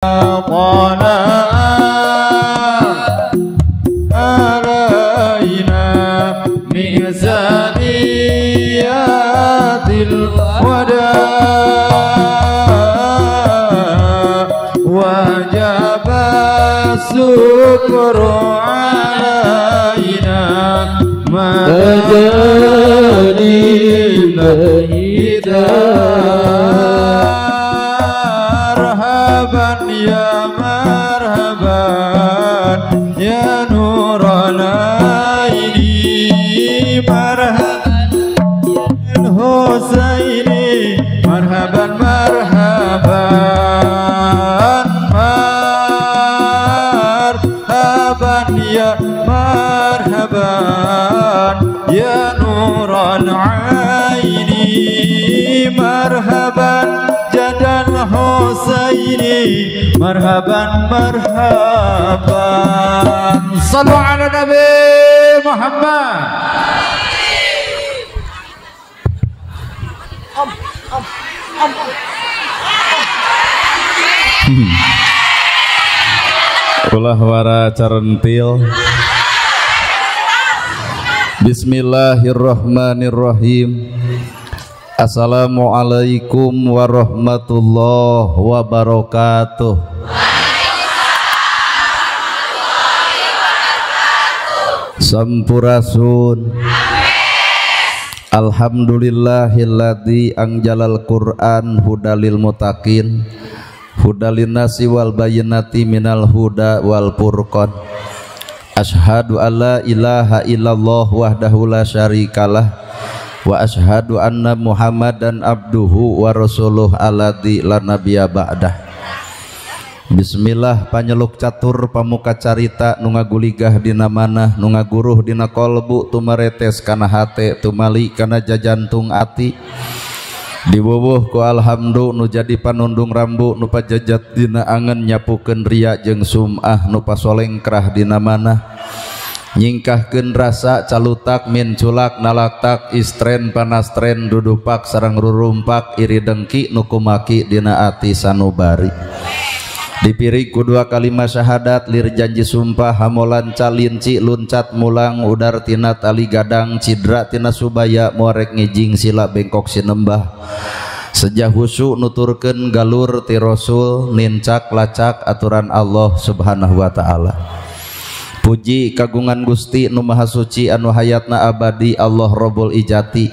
طلع علينا من ثنيات الوداع وجب الشكر علينا ما مرحبا يا مرحبا يا نور العين مرحبا الحسين مرحبا مرحبا مرحبا يا مرحبا يا نور العين مرحبا جد الحسين مرحبا مرحبا. صلوا على النبي محمد. Ulah wara carentil. Bismillahirrahmanirrahim. Assalamualaikum warahmatullahi wabarakatuh. Sampurasun. Alhamdulillahilladzi anjalal Qur'an hudalil mutaqin hudalin nasi wal bayinati minal huda wal furqan. Ashhadu alla ilaha illallah wahdahu la syarikalah wa ashhadu anna muhammadan abduhu wa rasuluh alladzi la nabiyya ba'dah. Bismillah panyeluk catur pamuka carita nu ngaguligah dina manah nu ngaguruh dina kolbu tumaretes kana hate tumali kana jajantung ati diwuwuh ku alhamdu nu jadi panundung rambu nu pajajat dina angen nyapukeun ria jeung sum'ah nu pasolengkrah dina manah nyingkahkeun rasa calutak min culak nalaktak istren panastren dudupak sareng rurumpak iri dengki nu kumaki dina ati sanubari. Dipirig ku dua kalimat syahadat lir janji sumpah hamolan calinci luncat mulang udar tina tali gadang cidra tina subaya muarek ngijing sila bengkok sinembah sejah husu nuturkeun galur ti rasul nincak lacak aturan Allah subhanahu wa ta'ala. Puji kagungan Gusti nu maha suci anu hayatna abadi Allah Rabbul Ijati.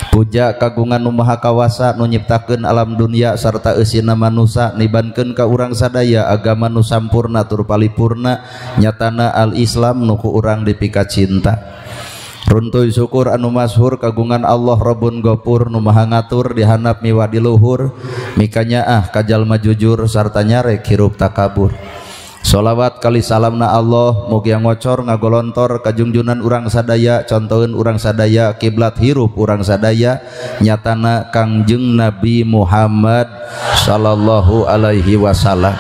Puja kagungan nu maha kawasa nu nyiptakeun alam dunia sarta eusina manusa nibankeun ka urang sadaya agama nu sampurna tur palipurna nyatana al-Islam nu ku urang dipika cinta. Runtuy syukur anu masyhur kagungan Allah Rabbun Gopur nu maha ngatur dihanap miwa di luhur mikanyaah ka jalma jujur sarta nyarek hirup takabur. Sholawat kali salamna Allah mugia ngocor ngagolontor kajungjunan urang sadaya contoheun urang sadaya kiblat hirup urang sadaya nyatana Kangjeng Nabi Muhammad sallallahu alaihi wasallam.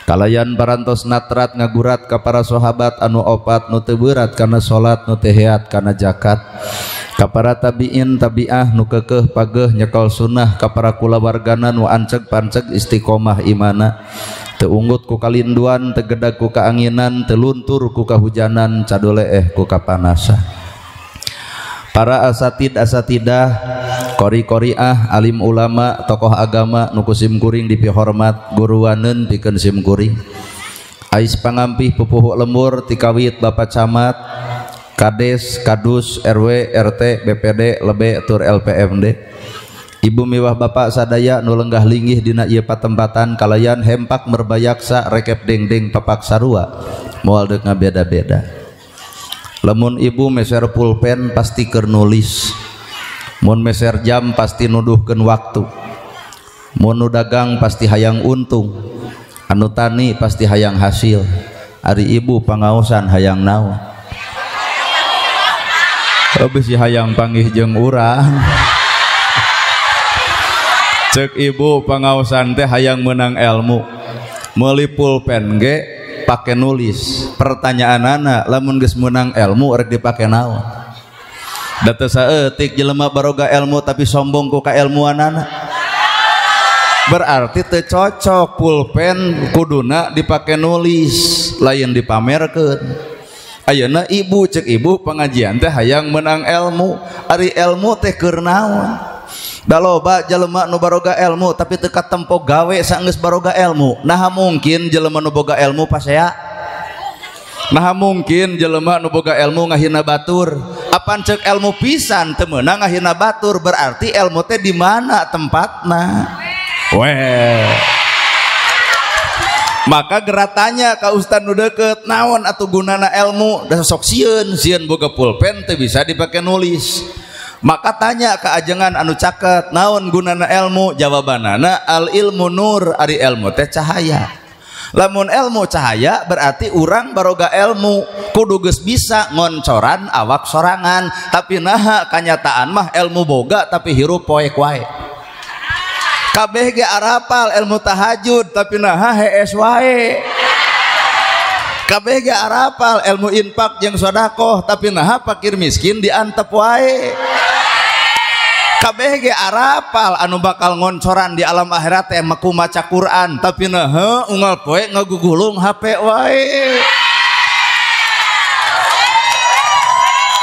Kalayan parantos natrat ngagurat ka para sahabat anu opat nu teu beurat kana salat nu teu heat kana zakat ka para tabiin tabiah nu keukeuh pageuh nyekel sunnah ka para kulawargana nu anceg panceg istiqomah imana teu unggut ku kalinduan teu gedag ku kaanginan teu luntur ku kahujanan cadoleeh ku kapanasan. Para asatid asatidah kori koriah alim ulama tokoh agama nu ku sim kuring dipihormat guruaneun pikeun sim kuring ais pangampih pupuhu lembur tikawit bapak camat kades kadus RW RT BPD lebe tur LPMD ibu miwah bapak sadaya nu lenggah linggih dina ieu patempatan kalayan hempak merbayaksa rekep dengdeng papak sarua moal deuk ngabeda-beda. Lamun ibu meser pulpen pasti keur nulis, mun meser jam pasti nuduhkeun waktu, mun nu dagang pasti hayang untung, anu tani pasti hayang hasil, ari ibu pangaosan hayang naon? Bisi hayang panggih jeung urang. Cek ibu pangaosan teh hayang menang ilmu, meuli pulpen ge pake nulis. Pertanyaanana lamun geus meunang ilmu rek dipake naon? Da teu saeutik jelema baroga ilmu tapi sombong ku kailmuanana. Berarti teu cocok pulpen kuduna dipake nulis lain dipamerkeun. Ayeuna ibu cek ibu pengajian teh hayang menang ilmu, ari ilmu teh keur naon? Da loba jelema nu baroga ilmu tapi teu katempo gawe saenggeus baroga ilmu. Naha mungkin jelema nu boga ilmu pasea? Naha mungkin jelema nu boga ilmu ngahina batur? Apan cek ilmu pisan teu meunang ngahina batur, berarti ilmu teh di mana tempatna? Weh. Maka geratanya ka ustad nu deukeut, naon atuh gunana ilmu? Da sok sieun, sieun boga pulpen teu bisa dipake nulis. Maka tanya ke ajengan anu caket, naon gunana ilmu? Jawabanana al ilmu nur, ari ilmu teh cahaya. Lamun ilmu cahaya berarti urang baroga ilmu kudu geus bisa ngoncoran awak sorangan. Tapi naha kanyataan mah ilmu boga tapi hirup poek wae. Kabeh ge arapal ilmu tahajud tapi naha hees wae. Kabeh ge arapal ilmu infak jeung sedekah tapi naha fakir miskin diantep wae. Kabeh ge arapal anu bakal ngoncoran di alam akhirat teh ku maca Quran tapi naha unggal poe ngagugulung HP wae.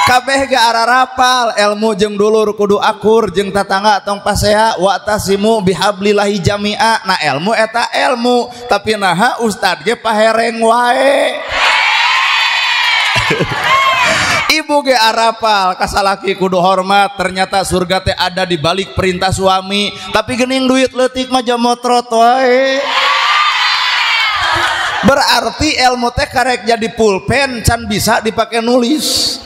Kabeh ge ararapal ilmu jeung dulur kudu akur jeung tatangga tong pasea wa'tasimu bihablillahi jami'a. Nah ilmu eta ilmu tapi naha ustad ge pahereng wae. Ibu ge arapal kasalaki kudu hormat, ternyata surga teh ada di balik perintah suami tapi geuning duit leutik mah jamotrot wae. Berarti ilmu teh karek jadi pulpen can bisa dipake nulis.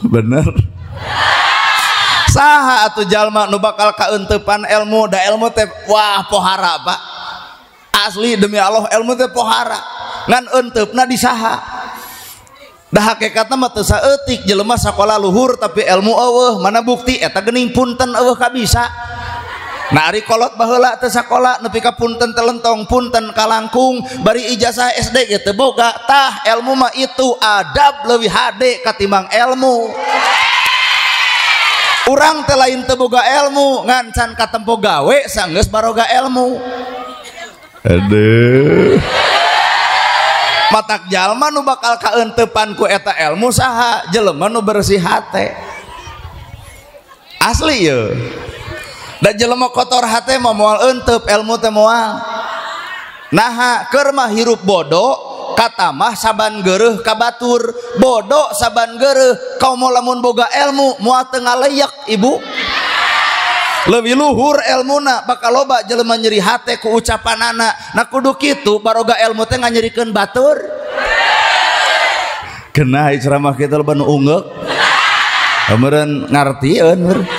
Bener. Saha atuh jalma nu bakal kaeuntepan ilmu? Da ilmu teh wah pohara pak. Asli demi Allah ilmu teh pohara. Ngan euntepna di saha? Da hakikatna mah teu saeutik jelema sakola luhur tapi ilmu eueuh. Mana bukti eta geuning punten eueuh kabisa. Nah ari kolot baheula teu sakola nepi ka punten telentong punten kalangkung bari ijazah SD ge teu boga. Tah ilmu mah itu adab leuwih hade katimbang ilmu. Urang teh lain teu boga ilmu ngan can katempo gawe sanggeus baroga ilmu. Aduh. Matak jalma nu bakal kaeuntepan ku eta ilmu saha? Jelema nu bersih hate. Asli ye. Da jelema kotor hate mah moal eunteup ilmu teh moal. Naha keur mah hirup bodoh katamah saban geureuh ka batur. Bodoh saban geureuh kaum lamun boga ilmu moal teu ngaleyak ibu. Leuwih luhur ilmuna bakal loba jelema nyeri hate ku ucapanana. Nah kudu kitu baroga ilmu teh nganyerikeun batur. Genah ceramah kita loba nu ungeuk. Meureun ngartieun meureun.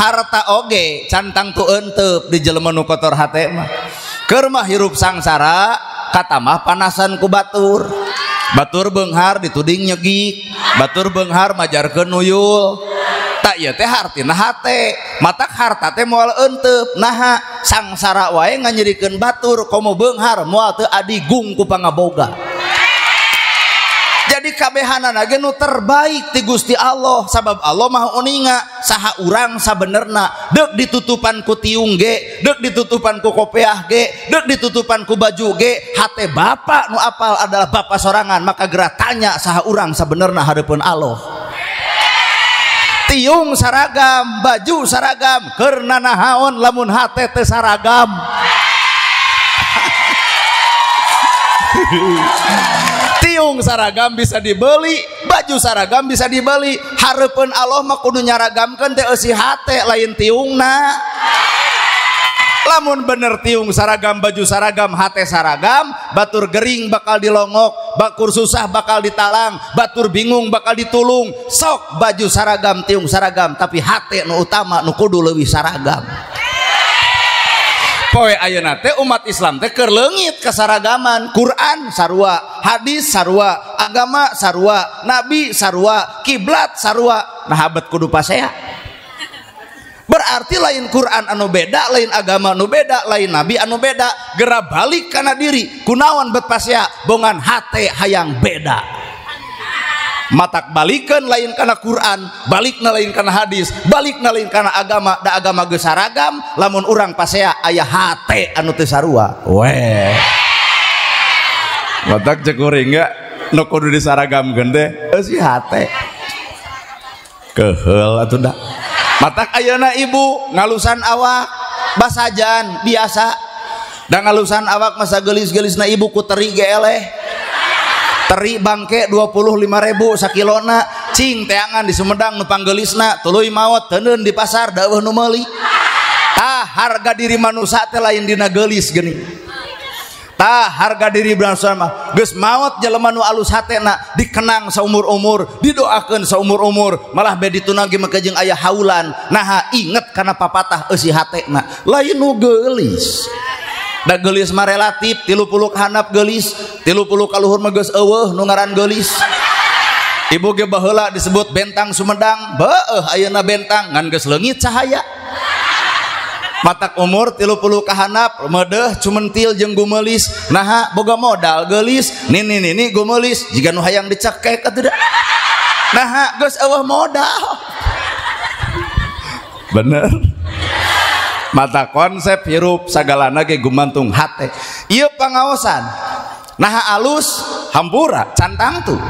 Harta oge cantang tu eunteup di jelema nu kotor hate mah. Keur mah hirup sangsara katamah panasan ku batur. Batur beunghar dituding nyegik, batur beunghar majarkeun nuyul. Tak ieu teh hartina hate, matak harta teh moal eunteup. Naha sangsara wae nganyerikeun batur, komo beunghar moal teu adigung ku pangaboga. Jadi kabehanana ge nu terbaik ti Gusti Allah, sabab Allah Maha uninga saha urang sabenerna. Deuk ditutupan ku tiung ge, deuk ditutupan ku kopeah ge, deuk ditutupan ku baju ge, hate bapa nu apal adalah bapa sorangan, maka geura tanya saha urang sabenerna hareupeun Allah. Tiung saragam, baju saragam, keur nanahaon lamun hate teu saragam. Tiung saragam bisa dibeli, baju saragam bisa dibeli, hareupeun Allah mah kudu nyaragamkeun teh eusi hate lain tiungna. Lamun bener tiung saragam, baju saragam, hate saragam, batur gering bakal dilongok, bakur susah bakal ditalang, batur bingung bakal ditulung. Sok baju saragam, tiung saragam, tapi hate nu utama nu kudu leuwih saragam. Poe ayeuna teh umat Islam teh keur leungit kasaragaman. Quran sarua, hadis sarua, agama sarua, nabi sarua, kiblat sarua. Nah habet kudu pasea. Berarti lain Quran anu beda, lain agama anu beda, lain nabi anu beda. Gera balik kana diri, kunaon bet pasea, bongan hate hayang beda. Matak balikeun lain kana Quran, balikna lain kana hadis, balikna lain kana agama, da agama geus saragam lamun urang pasea aya hate anu teu sarua. Weh. Matak cek kuring ge nu kudu disaragamkeun teh eusi hate. Keheul atuh da. Matak ayeuna ibu ngalusan awak basajan biasa. Da ngalusan awak masa geulis-geulisna ibu ku teri ge eleh. Teri bangke 25.000 sakilona, cing teangan di Sumedang nu panggelisna tuluy maot teuneun di pasar da eueuh nu meuli. Tah harga diri manusia teh lain dina geulis geuning. Tah harga diri manusia mah geus maot jelema nu alus hatena dikenang saumur-umur, didoakeun saumur-umur, malah be dituna ge make jeung aya haulan. Naha inget kana papatah eusi hatena, lain nu geulis. Da geulis mah relatif, 30 handap geulis, 30 kaluhur mah geus eueuh nu ngaran geulis. Ibu ge baheula disebut bentang Sumedang, beueuh ayeuna bentang ngan geus leungit cahaya. Matak umur 30 kahanap medeh cumentil jeung gumelis, naha boga modal geulis, nini nini gumelis jiga nu hayang dicekek atuh da. Naha geus eueuh modal. Bener. Mata konsep hirup sagalana ge gumantung hate. Ieu pangaosan. Naha alus hampura cantang tuh.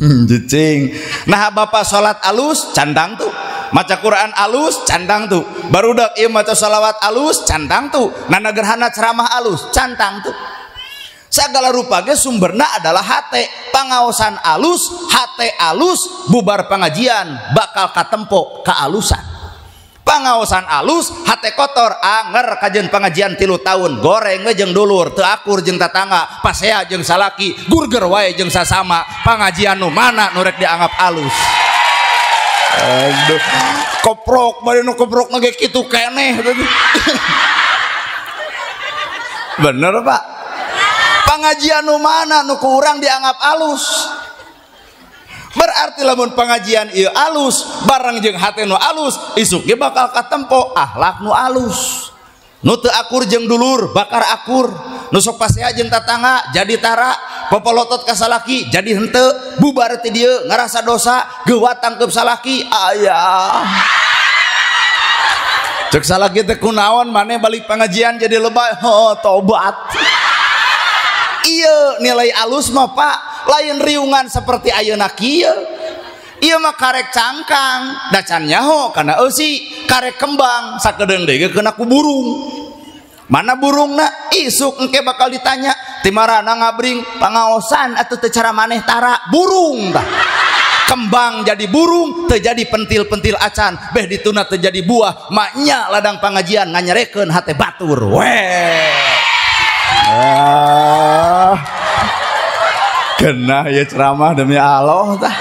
Cicing. Naha bapak salat alus cantang tuh. Maca Quran alus cantang tuh. Barudak ieu maca salawat alus cantang tuh. Nana gerhana ceramah alus cantang tuh. Sagala rupa ge sumberna adalah hate. Pangaosan alus, hate alus, bubar pengajian bakal katempo kaalusan. Pangaosan alus, hate kotor, anger kajen pengajian 3 tahun, goreng we jeung dulur, teu akur jeung tatangga, pasea jeung salaki, gurger wae jeung sasama, pengajian nu mana nu rek dianggap alus. Aduh, koprok bari nu koprok ge kitu keneh. Bener Pak? Pengajian nu mana nu ku urang dianggap alus? Berarti lamun pengajian ieu alus bareng jeung hate nu alus, isuk ge bakal katempo akhlak nu alus. Nu teu akur jeung dulur bakar akur, nu sok pasea jeung tatangga jadi tara, popolotot ka salaki jadi henteu, bubar ti dieu ngarasa dosa, geuwat tangkeup salaki aya. Cek salaki teh kunaon maneh balik pengajian jadi lebay, oh tobat. Ieu nilai alus mah Pak, lain riungan seperti ayeuna kieu. Ieu mah karek cangkang, da can nyaho kana eusi, karek kembang sakedeung deui ge keuna ku burung. Mana burungna? Isuk engke bakal ditanya, ti marana ngabring pangaosan atuh teu cara maneh tara burung tah. Kembang jadi burung, teu jadi pentil-pentil acan, beh dituna teu jadi buah, maknya ladang pangajian nganyerekeun hate batur. Weh. Ah, kena ya ceramah demi Allah tah.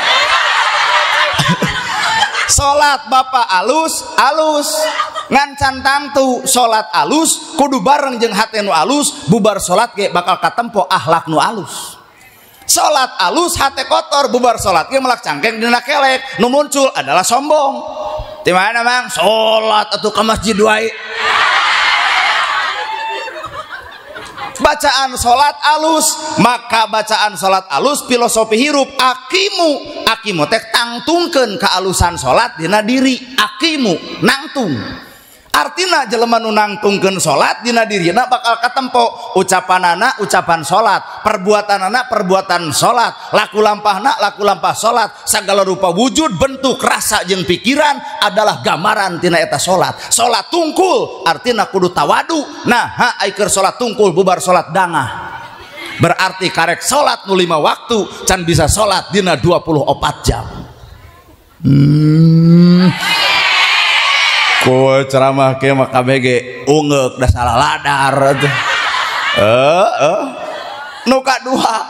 Salat bapak alus alus ngan cantang tu salat alus kudu bareng jeung hate nu alus, bubar salat ge bakal katempo akhlak nu alus. Salat alus hate kotor, bubar salat ge melak cangkeng dina kelek, nu muncul adalah sombong. Di mana Mang? Salat atuh ka masjid wae. Bacaan salat alus, maka bacaan salat alus filosofi hirup akimu, akimu teh tangtungkeun kealusan salat dina diri, akimu nangtung. Artina jelema nu nangtungkeun salat dina dirina bakal katempo ucapanana ucapan salat, perbuatanana perbuatan salat, laku lampahna laku lampah salat, sagala rupa wujud bentuk rasa jeung pikiran adalah gambaran tina eta salat. Salat tungkul artina kudu tawadu. Nah, ha ai keur salat tungkul bubar salat dangah. Berarti karek salat nu 5 waktu can bisa salat dina 24 jam. Kowe ceramah ke mah KBG ungeuk da salah ladar atuh. Nu kadua,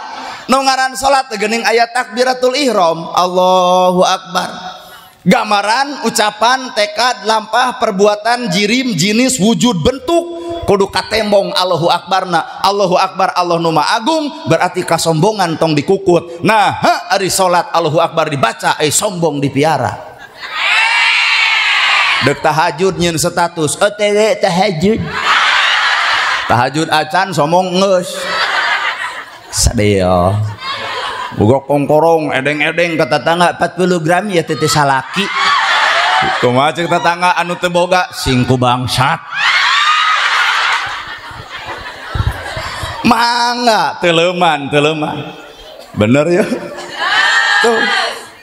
nu ngaran salat teh geuning aya takbiratul ihram, Allahu akbar. Gambaran, ucapan, tekad, lampah, perbuatan, jirim, jinis, wujud, bentuk kudu katembong Allahu akbarna. Allahu akbar Allah nu maha agung berarti kasombongan tong dikukut. Nah, ha ari salat Allahu akbar dibaca ai sombong dipiara. Dek tahajud nyeun status OTW tahajud. Tahajud acan somong geus. Sadeo. Boga kongkorong edeng-edeng ka tetangga 40 gram ya teh salaki. Kumaha cek tetangga anu teu boga singku bangsat. Mangga teleuman teleuman. Bener ya? Tuh.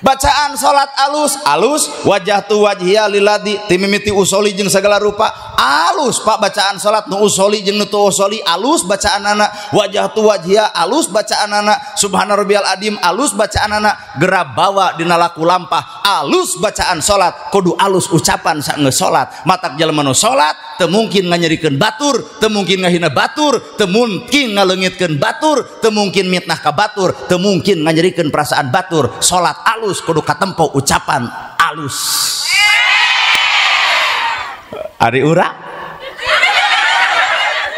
Bacaan salat alus alus wajah tu wajhiya lilladzi timimiti usoli jeung segala rupa alus pak bacaan salat nu usoli jeung nu teu usoli alus bacaanana wajah tu wajhiya alus bacaanana subhana rabbiyal adim alus bacaanana gerab bawa dina laku lampah alus bacaan salat kudu alus ucapan saenggeus salat matak jelema nu salat teu mungkin nganyerikeun batur teu mungkin ngahina batur teu mungkin ngaleungitkeun batur teu mungkin mitnah ka batur teu mungkin nganyerikeun perasaan batur salat alus kudu katempo ucapan alus. Ari urang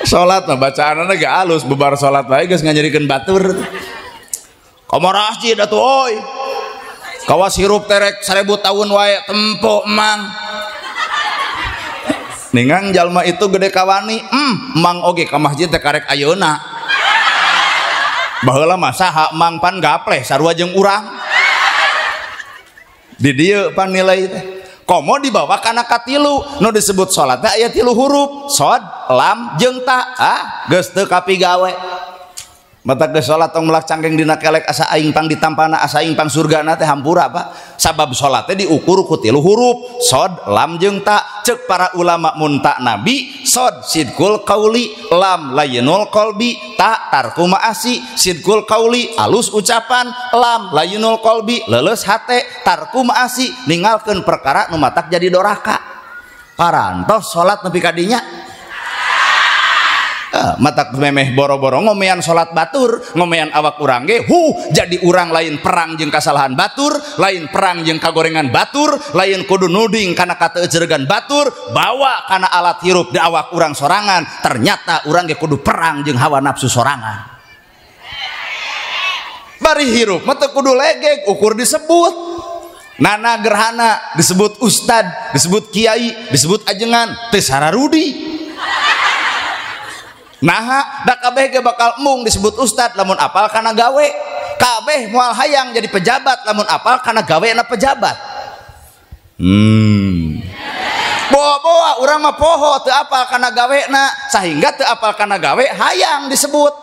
salat mah bacaanana ge alus bubar salat wae geus nganyerikeun batur. Kamar masjid atuh euy. Kawas hirup terek 1000 tahun wae tempo emang. Ningang jalma itu gede kawani, emang oge ka masjid teh karek ayeuna. Baheula mah saha mang pan gapleh sarua jeung urang. Di dieu pan nilai teh komo dibawa kana katilu nu disebut salat teh aya tilu huruf sod lam jeung ta ah geus teu kapigawe matak geus salat tong melak cangkeng dina kelek asa aing pang ditampana asa aing pang surgana teh hampura Pak sabab salat teh diukur ku tilu huruf sod lam jeung ta cek para ulama mun ta nabi sod sidqul qauli lam layinul qalbi ta tarku maasi sidqul qauli alus ucapan lam layinul qalbi leuleus hate tarku maasi ninggalkeun perkara nu matak jadi doraka parantos salat nepi ka dinya. Matak memeh boro-boro ngomean salat batur ngomean awak urang ge huh jadi urang lain perang jeung kasalahan batur lain perang jeung kagorengan batur lain kudu nuding kana kateuceureugan batur bawa kana alat hirup di awak urang sorangan ternyata urang ge kudu perang jeung hawa nafsu sorangan bari hirup mah teu kudu legeg ukur disebut nana gerhana disebut ustad disebut kiai disebut ajengan teu sararudi. Nah, da kabeh ge bakal mung disebut ustad lamun apal kana gawe. Kabeh moal hayang jadi pejabat lamun apal kana gawe na pejabat. Boa-boa urang mah poho teu apal kana gawena sehingga teu apal kana gawe hayang disebut.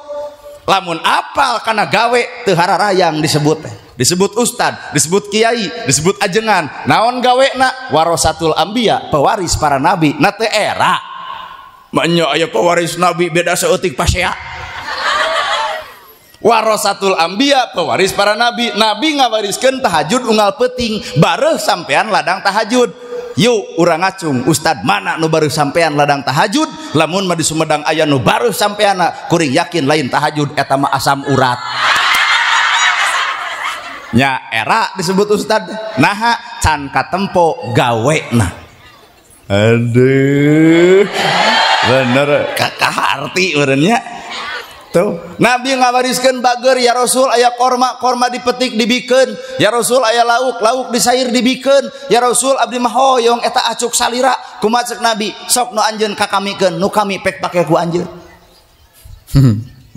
Lamun apal kana gawe teu hararayang disebut. Disebut ustad, disebut kiai, disebut ajengan. Naon gawena? Warasatul anbiya, pewaris para nabi. Na teu era. Maknya aya pewaris nabi beda seeutik pasea. Warasatul anbiya pewaris para nabi. Nabi ngawariskeun tahajud unggal peuting bareuh sampean ladang tahajud. Yuk urang ngacung ustad mana nu bareuh sampean ladang tahajud lamun mah di Sumedang aya nu bareuh sampeanna kuring yakin lain tahajud eta mah asam urat. Nya era disebut ustad naha can katempo gawena. Aduh. Bener kakak arti benernya tuh Nabi ngawariskeun bager ya Rasul aya korma korma dipetik dibikeun ya Rasul aya lauk lauk disair dibikeun ya Rasul abdi mah hoyong eta acuk salira kumaha cek Nabi sok nu anjeun ka kamikeun nu kami pek pake ku anjeun.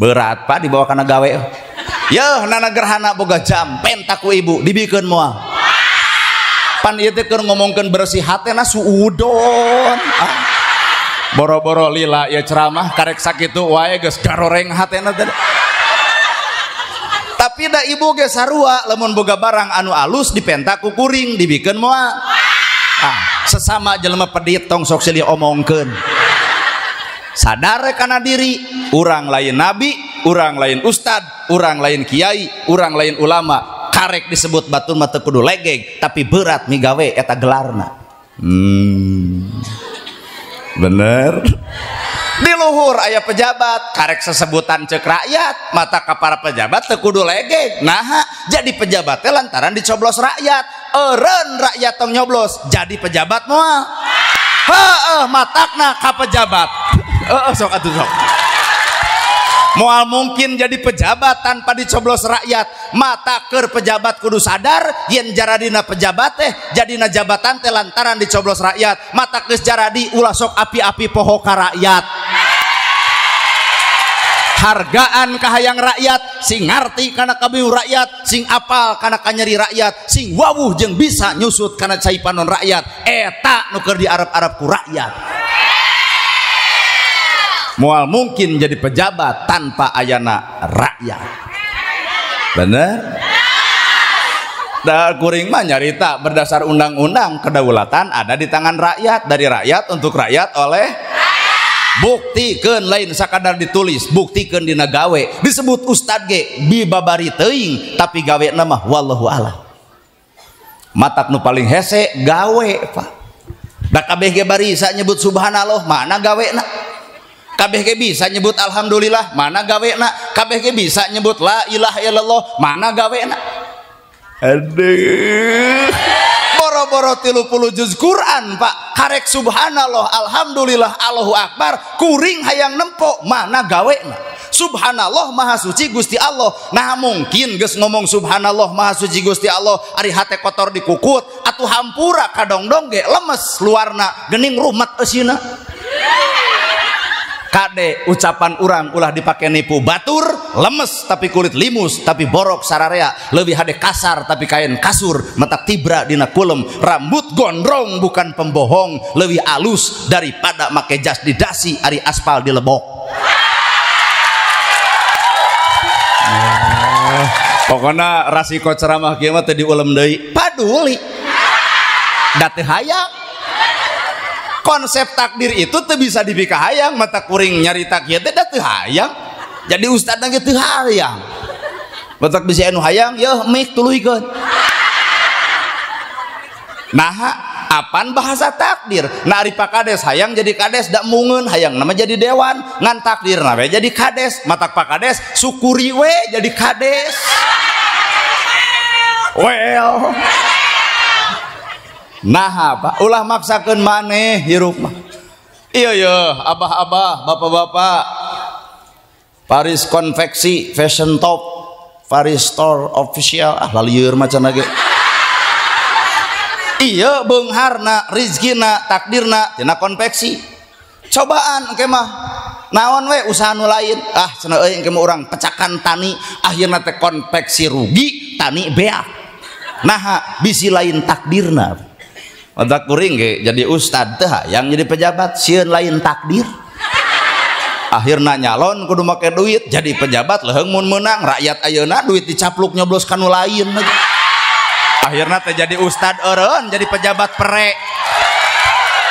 Berat Pak dibawa kana gawe yeuh nana gerhana boga jam penta ku ibu dibikeun moal pan ieu teh keur ngomongkeun bersih hatena suudon. Boro-boro lila ya ceramah karek sakitu wae geus garoreng hatena teh. Tapi da ibu ge sarua lamun boga barang anu alus dipenta ku kuring dibikeun moal. Ah, sesama jelema pedit tong sok silih omongkeun. Sadar kana diri, urang lain nabi, urang lain ustad, urang lain kiai, urang lain ulama. Karek disebut batur mah teu kudu legeg, tapi berat migawe eta gelarna. Bener di luhur aya pejabat karek sesebutan cek rakyat mata ka para pejabat teu kudu legeg naha jadi pejabat teh lantaran dicoblos rakyat eureun rakyat tong nyoblos jadi pejabat moal heueuh matakna ka pejabat heueuh sok atuh sok moal mungkin jadi pejabat tanpa dicoblos rakyat mata keur pejabat kudu sadar yen jaradina pejabat teh jadina jabatan teh lantaran dicoblos rakyat mata geus jaradi ulah sok api-api poho ka rakyat. Hargaan kahayang rakyat, sing ngarti kana kabingung rakyat, sing apal kana kanyeri rakyat, sing wawuh jeung bisa nyusut kana cai panon rakyat. Eta nu keur diarep-arep ku rakyat. Moal mungkin jadi pejabat tanpa ayana rakyat. Bener? Da kuring mah nyarita berdasar undang-undang kedaulatan ada di tangan rakyat, dari rakyat untuk rakyat oleh buktikeun, lain sakadar ditulis, buktikeun dina gawe. Disebut ustad ge bibabari teuing tapi gawena mah wallahu a'lam. Matak nu paling hese gawe, Pak. Da kabeh ge barisa nyebut subhanallah, mana gawena? Kabeh ge bisa nyebut alhamdulillah, mana gawena? Kabeh ge bisa nyebut la ilaha illallah, mana gawena? Aduh. Boro-boro 30 juz Quran, Pak. Karek subhanallah, alhamdulillah, Allahu akbar, kuring hayang nempo, mana gawena? Subhanallah maha suci Gusti Allah. Nah mungkin geus ngomong subhanallah maha suci Gusti Allah, ari hate kotor dikukut atuh hampura kadongdong ge lemes luarna geuning rumet eusina. Kade ucapan urang ulah dipake nipu batur, lemes tapi kulit limus, tapi borok sararea, lebih hade kasar tapi kain kasur, mata tibra dina kulem, rambut gondrong bukan pembohong, lebih alus daripada make jas di dasi ari aspal di lebok. Pokoknya rasiko ceramah kieu mah teu diulem deui, paduli. Da teu hayang. Konsep takdir itu teu bisa dipikahayang, mata kuring nyarita kieu teh da teu hayang. Jadi ustadna ge teu hayang. Batak bisi anu hayang yeuh mik tuluykeun. Naha apan bahasa takdir? Nah ari Pak Kades hayang jadi kades da mungeun, hayang nama jadi dewan, ngan takdirna we jadi kades. Matak Pak Kades syukuri we jadi kades. Well. Nah apa ulah maksakeun maneh hirup mah. Iya ya, abah-abah, bapak-bapak. Paris Konveksi, Fashion Top, Paris Store Official, ah lalieur macan lagi. Iya beungharna, rizkina, takdirna tina konveksi. Cobaan engke mah naon we usaha nu lain. Ah cenah euy engke mah urang pecakan tani, akhirna teh konveksi rugi, tani beak. Naha bisi lain takdirna. Otak kuring ge jadi ustad teh hayang jadi pejabat sieun lain takdir. Akhirna nyalon kudu make duit jadi pejabat leuheung mun meunang rakyat ayeuna duit dicapluk nyoblos ka nu lain. Akhirna teh jadi ustad eureun jadi pejabat pere.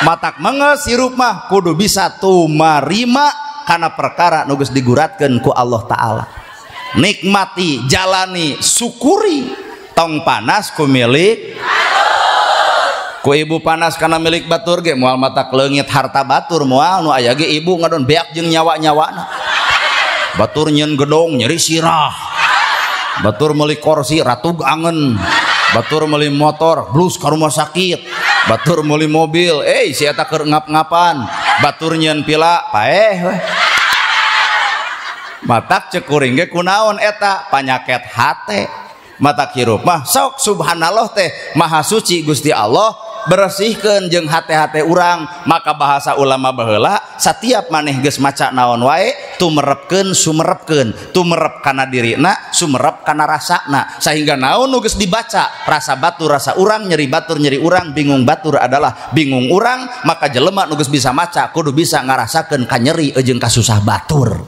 Matak menges hirup mah kudu bisa tumarima kana perkara nu geus diguratkeun ku Allah Taala. Nikmati, jalani, syukuri. Tong panas ku milik ku ibu panas karena milik batur ge moal matak leungit harta batur moal nu aya ge ibu ngadon beak jeung nyawa-nyawana. Batur nyeun gedong nyeri sirah. Batur meuli kursi ratug angen. Batur meuli motor blus ka rumah sakit. Batur meuli mobil si eta keur ngap-ngapan. Batur nyeun pila paeh we. Matak ceuk kuring ge kunaon eta panyaket hate. Matak hirup mah sok subhanallah teh maha suci Gusti Allah, bersihkeun jeung hate-hate urang. Maka bahasa ulama baheula setiap maneh geus maca naon wae tumerepkeun sumerepkeun, tumerep kana dirina, sumerep kana rasana, sehingga naon nu geus dibaca rasa batur rasa urang, nyeri batur nyeri urang, bingung batur adalah bingung urang. Maka jelema nu geus bisa maca kudu bisa ngarasakeun kanyeri jeung kasusah batur.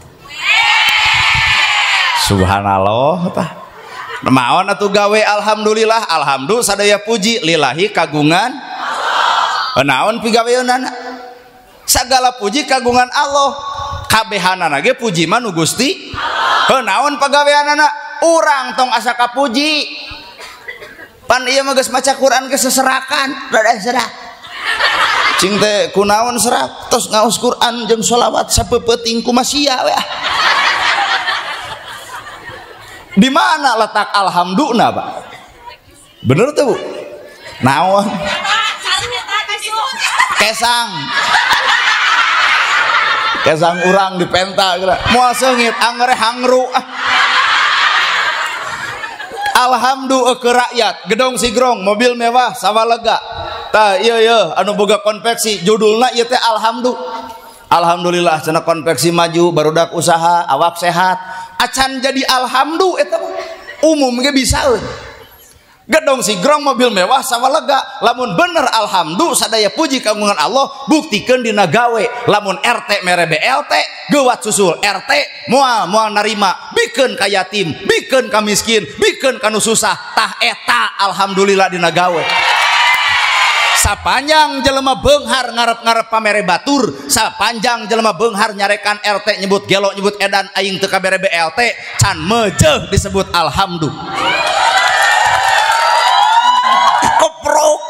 Subhanallah tah. Maon atuh gawe alhamdulillah, alhamdulillah sadaya puji lillahi kagungan Allah. Naon pigaweunana? Sagala puji kagungan Allah. Kabehanana ge puji mah nu Gusti Allah. Naon pagaweanana? Urang tong asa kapuji. Pan ieu mah geus maca Quran ge seserakan, rada serak. Cing teh kunaon serak? Tos ngaos Quran jeung sholawat sapeupeting kumasia we. Di mana letak alhamdulillah, Pak? Bener tuh, Bu? Naon? Kesang. Kesang urang dipenta geura. Moal seungit angere hangru. Alhamdulillah ke rakyat, gedong sigrong, mobil mewah, sawah lega. Tah ieu ieu anu boga konveksi judulna ieu teh alhamdulillah. Alhamdulillah cenah konveksi maju barudak usaha awak sehat acan jadi alhamdulillah eta umum ge bisaeun. Gedong sigrong mobil mewah sawalega lamun bener alhamdulillah sadaya puji kagungan Allah buktikeun dina gawe lamun RT mere BLT geuwat susul RT moal moal narima bikeun ka yatim bikeun ka miskin bikeun ka nu susah tah eta alhamdulillah dina gawe. Sapanjang jelema beunghar ngarep-ngarep pamere batur sapanjang jelema beunghar nyarekan RT nyebut gelo nyebut edan aing teu kabere BLT can mejeuh disebut alhamdulillah. Koprok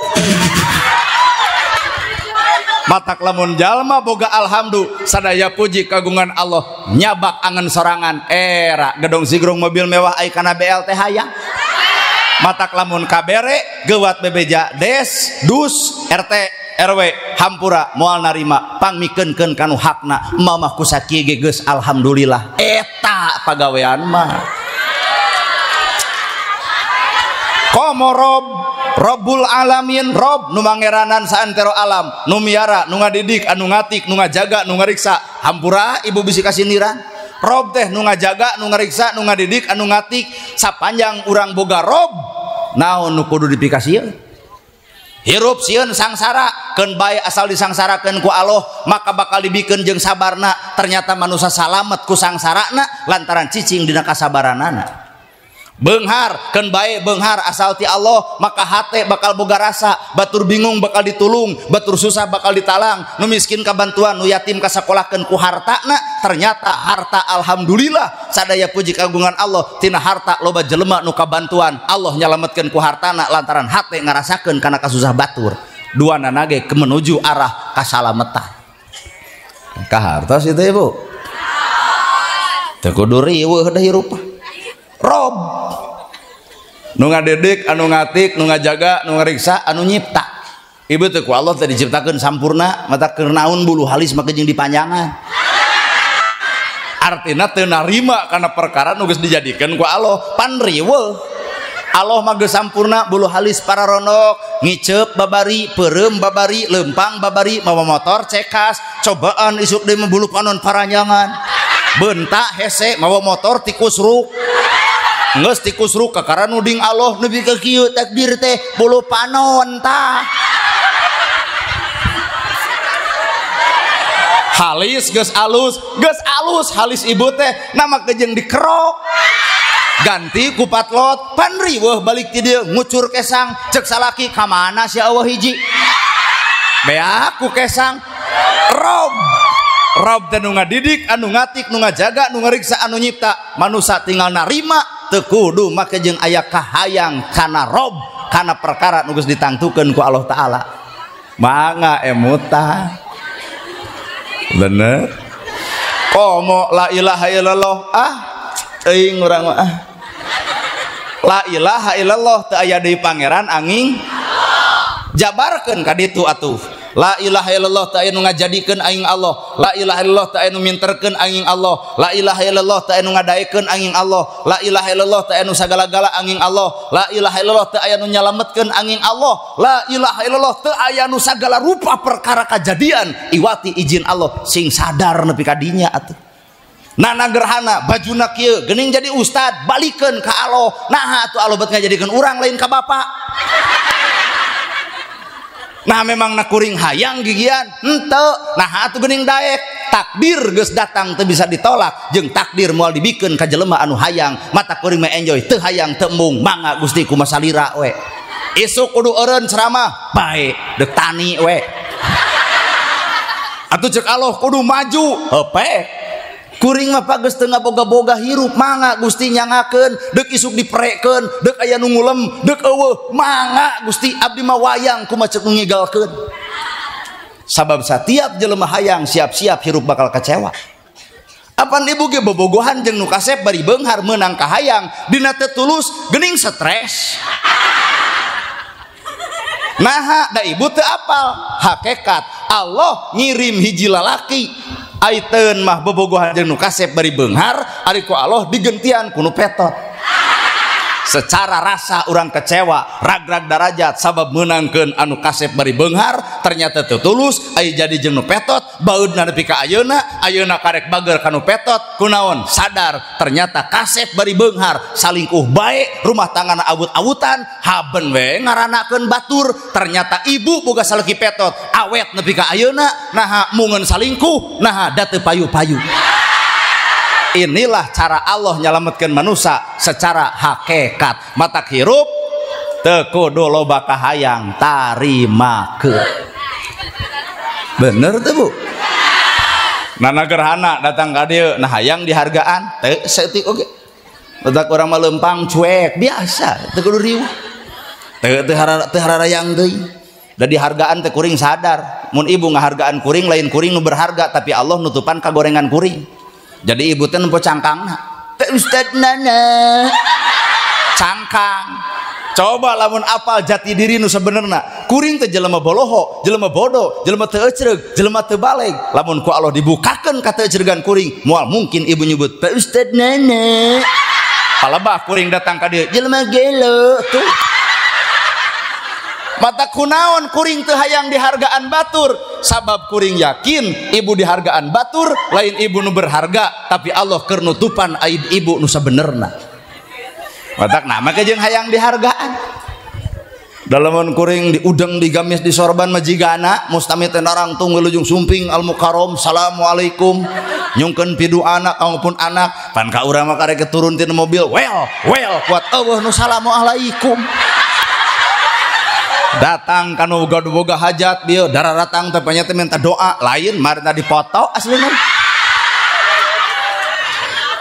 matak lamun jalma boga alhamdulillah sadaya puji kagungan Allah nyabak angen sorangan era gedong sigrong mobil mewah ai kana BLT hayang matak lamun kabere geuwat bebeja des dus RT RW hampura moal narima pangmikeunkeun kanu hakna mamah ku sakieu ge geus alhamdulillah eta pagawean mah. Komo rob Robbul alamin rob nu mangeranan saantero alam nu miara nu ngadidik anu ngatik nu ngajaga nu ngariksa hampura ibu bisi kasindiran rob teh nu ngajaga nu ngariksa nu ngadidik anu ngatik sapanjang urang boga rob naon nu kudu dipikasieun hirup sieun sangsara keun bae asal disangsarakeun ku Allah maka bakal dibikeun jeung sabarna ternyata manusia salamet ku sangsarana lantaran cicing dina kasabaranana. Beunghar keun bae beunghar asal ti Allah maka hate bakal boga rasa batur bingung bakal ditulung batur susah bakal ditalang nu miskin kabantuan nu yatim kasakolahkeun ku hartana ternyata harta alhamdulillah sadaya puji kagungan Allah tina harta loba jelema nu kabantuan Allah nyalametkeun ku hartana lantaran hate ngarasakeun kana kasusah batur dua nanage menuju arah kasalametan ka hartos itu ibu teu kudu riweuh da hirup. Rob nu ngadedik anu ngatik nu ngajaga nu ngariksa anu nyipta ibu teh ku Allah teh diciptakeun sampurna mata keur naon bulu halis make jeung dipanjangan artina teu narima kana perkara nu geus dijadikeun ku Allah pan riweuh Allah mah geus sampurna bulu halis pararonok ngiceup babari peureum babari leumpang babari mawa motor cekas cobaan isuk deui mah bulu panon paranjangan bentak hese mawa motor tikus ruk geus tikus ruk kakara nuding Allah nepi ka kieu takdir teh bulu panon tah halis geus alus halis ibu teh nama kejeng dikerok ganti ku patlot pan riweuh balik ti dieu ngucur kesang cek salaki ka mana sia eueuh hiji beak ku kesang rob rob teh nu ngadidik anu ngatik nu ngajaga nu ngariksa anu nyipta manusa tinggal narima teu kudu make jeung aya kahayang kana rob kana perkara nu geus ditangtukeun ku Allah Taala mangga emuta bener komo la ilaha illallah ah teuing urang mah ah la ilaha illallah teu aya deui pangeran angin jabarkeun ka ditu atuh. La ilaha illallah teu aya nu ngajadikeun aing Allah la ilaha illallah teu aya nu minterkeun aing Allah la ilaha illallah teu aya nu ngadaekeun aing Allah la ilaha illallah teu aya nu sagala-gala aing Allah la ilaha illallah teu aya nu nyalametkeun aing Allah la ilaha illallah teu aya nu sagala rupa perkara kajadian iwati izin Allah sing sadar nepi ka dinya atuh. Nana gerhana bajuna kieu geuning jadi ustad balikeun ka Allah naha atuh Allah bet ngajadikeun urang lain ka bapak. Nah memang na kuring hayang gigian henteu nah atuh geuning daek takdir geus datang teu bisa ditolak jeung takdir moal dibikeun ka jelema anu hayang mata kuring mah enjoy teu hayang teu embung mangga Gusti kumaha salira we isuk kudu eureun ceramah bae deuk tani we atuh ceuk Allah kudu maju heupe kuring mah pak geus teu ngaboga-boga hirup mangga Gusti nyangakeun deuk isuk diperekeun deuk aya nu ngulem deuk eueuh mangga Gusti abdi mah wayang kumaha ceuk nu ngigalkeun sabab satiap jelema hayang siap-siap hirup bakal kecewa apan ibu ge bobogohan jeung nu kasep bari beunghar meunang kahayang dina teu tulus geuning stres naha da ibu teu apal hakekat Allah ngirim hiji lalaki aiteun mah bobogohan jeung nu kasep bari beunghar ari ku Allah digentian ku nu petot. Secara rasa urang kecewa, ragrag darajat sabab meunangkeun anu kasep bari beunghar, ternyata teu tulus, aya jadi jeung nu petot, baeudna nepi ka ayeuna, ayeuna karek bager ka nu petot, kunaon? Sadar ternyata kasep bari beunghar, salingkuh bae, rumah tanggana awut-awutan, haben we ngaranakeun batur, ternyata ibu boga salaki petot, awet nepi ka ayeuna, naha mungeun salingkuh, naha da teu payu-payu. Inilah cara Allah nyelametkan manusia secara hakikat. Matak hirup teu kudu loba kahayang, tarimakeun. Bener teu Bu? Nana gerhana datang ka dieu, nah hayang dihargaan teu saeutik oge. Matak urang mah leumpang cuek biasa, teu kudu riweuh. Teu hararayang deui. Da dihargaan teh kuring sadar, mun ibu ngahargaan kuring lain kuring nu berharga, tapi Allah nutupan kagorengan kuring. Jadi ibu teh nempo cangkangna. Teh Ustad Nana. Cangkang. Coba lamun apal jati diri nu sebenarna. Kuring teh jelema boloho, jelema bodoh, jelema teu ecreug, jelema teu baleg. Lamun ku Allah dibukakeun ka teu ecreugan kuring, moal mungkin ibu nyebut Pak Ustad Nana. Palebah kuring datang ka dieu, jelema gelo tuh. Mata kunaon kuring teu hayang dihargaan batur, sabab kuring yakin ibu dihargaan batur lain ibu nu berharga, tapi Allah keur nutupan aib ibu nu sabenerna. Matak nama ke jeung hayang dihargaan. Dalamun kuring diudeng digamis disorban majigana mustami teh narangtung wilujeng sumping al mukarrom assalamualaikum nyungkeun pidu anak maupun anak pan ka urang mah karek turun tina mobil well well kuat eueuh nu salamualaikum. Datang kanu boga hajat bieu darah datang teh nya teh minta doa lain marina dipoto aslina.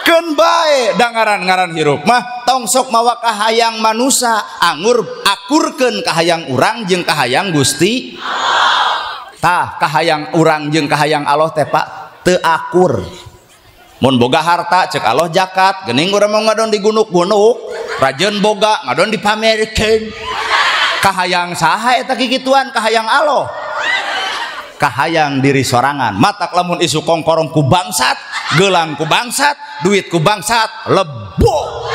Keun bae dangaran-ngaran hirup mah tong sok mawa kahayang manusa, angur akurkeun kahayang urang jeung kahayang Gusti Allah. Tah kahayang urang jeung kahayang Allah teh Pak teu akur. Mun boga harta cek Allah jakat, geuning urang mah ngadon digunuk-gunuk, rajeun boga ngadon dipamerkeun. Kahayang saha eta kikituan kahayang Allah, kahayang diri sorangan. Matak lamun isu kongkorong ku bangsat, gelang ku bangsat, duit ku bangsat, lebo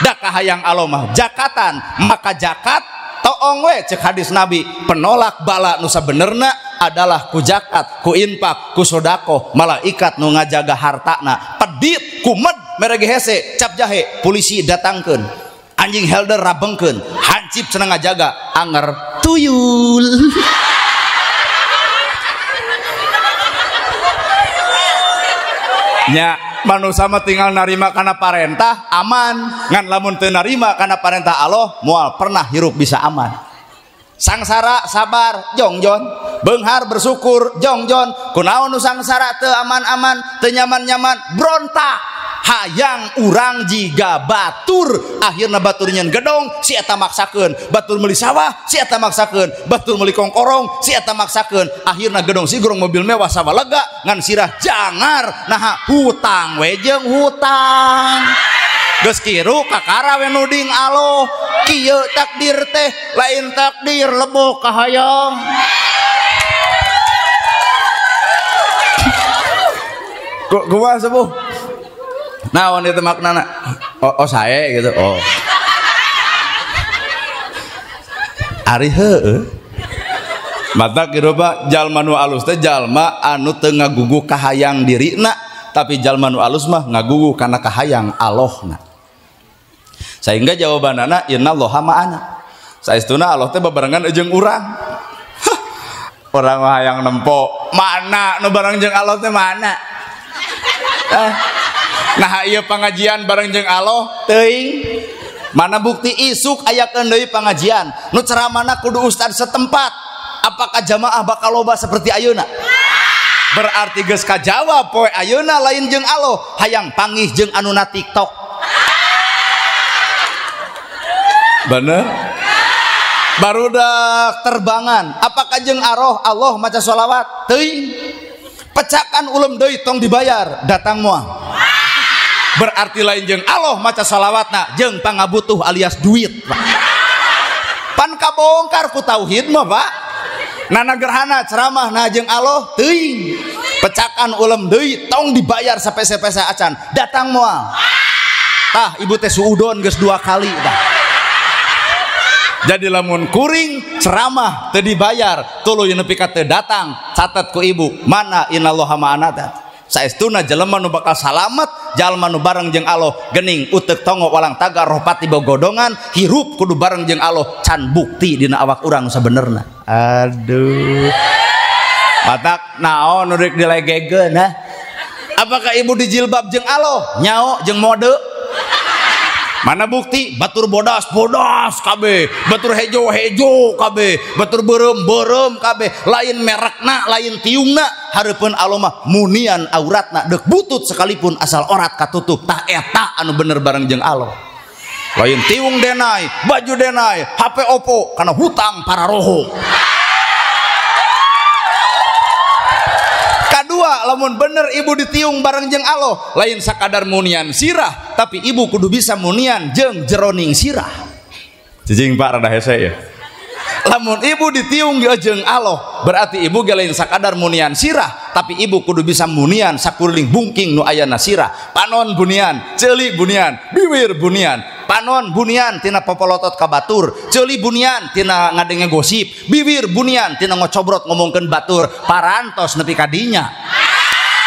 da kahayang Allah mah jakatan, maka jakat toong we cek hadis Nabi, penolak bala nu sabenerna adalah ku jakat, ku infak, ku sodakoh, malaikat nu ngajaga hartana, pedit kumed merege hese cap jahe polisi datangkeun, anjing helder rabengkeun, hancip cenah ngajaga anger tuyul. Nya manusia mah tinggal narima kana parentah aman, ngan lamun teu narima kana parentah Allah moal pernah hirup bisa aman. Sangsara sabar jongjon, beunghar bersyukur jongjon, kunaon nu sangsara teu aman-aman, teu nyaman-nyaman, brontak. Hayang urang jiga batur, akhirna batur nyen gedong si eta maksakeun, batur meuli sawah si eta maksakeun, batur meuli kongkorong si eta maksakeun, akhirna gedong sigrong mobil mewah sawah lega ngan sirah jangar, naha hutang we jeung hutang. Geus kiru kakara we nuding aloh, kieu takdir teh lain takdir lebo kahayang. Kumaha sepuh? Naon itu maknana? Oh, oh saya gitu. Oh. Ari heueuh. Mata kirupa jalma nu alus teh jalma anu teu ngagugu kahayang dirina, tapi jalma nu alus mah ngagugu kana kahayang Allahna. Sehingga jawabanana innallaha ma'ana. Saestuna Allah teh babarengan jeung urang. Urang mah hayang nempo, mana nu bareng jeung Allah teh mana? Nah iya pengajian bareng jeung Allah teuing. Mana bukti isuk ayakeun deui pengajian nu ceramahna kudu ustad setempat. Apakah jamaah bakal loba seperti ayeuna? Berarti geus kajawab poe ayeuna lain jeung Allah, hayang panggih jeung anu na TikTok. Bener? Barudak terbangan, apakah jeung aroh Allah maca sholawat? Teuing. Pecakan ulem deui tong dibayar, datang moal. Berarti lain jeung Allah maca sholawatna jeung pangabutuh alias duit Pak. Pan kabongkar ku tauhid mah Pak. Nana gerhana ceramah na jeung Allah teuing. Pecakan ulem deui tong dibayar sapese-pese acan, datang moal. Tah ibu teh suudon geus 2 kali tah. Jadi lamun kuring ceramah teu dibayar tuluy nepi ka teu datang, catat ku ibu mana innallaha ma'ana teh. Saestuna jelema nu bakal salamet, jalma nu bareng jeung Allah gening uteuk tongo walang tagar roh pati bogodongan, hirup kudu bareng jeung Allah can bukti dina awak urang sabenerna. Aduh. Matak naon nu rek dilegegeun ha? Apakah ibu dijilbab jeung Allah? Nyao jeung mode. Mana bukti? Batur bodas, bodas kabeh. Batur hejo, hejo kabeh. Batur beureum, beureum kabeh. Lain merekna, lain tiungna. Hareupeun Allah mah munian auratna deuk butut sekalipun asal orat katutup. Tah eta anu bener bareng jeung Allah. Lain tiung denai, baju denai, HP Oppo kana hutang para roho. Kadua, lamun bener ibu ditiung bareng jeung Allah, lain sakadar munian sirah, tapi ibu kudu bisa munian jeung jeroning sirah. Cicing Pak rada hese ya. Lamun ibu ditiung jeung Allah, berarti ibu ge lain sakadar munian sirah, tapi ibu kudu bisa munian sakuliling bungking nu ayana sirah. Panon bunian, ceuli bunian, biwir bunian. Panon bunian tina popolotot ka batur, ceuli bunian tina ngadenge gosip, biwir bunian tina ngocobrot ngomongkeun batur, parantos nepi ka dinya.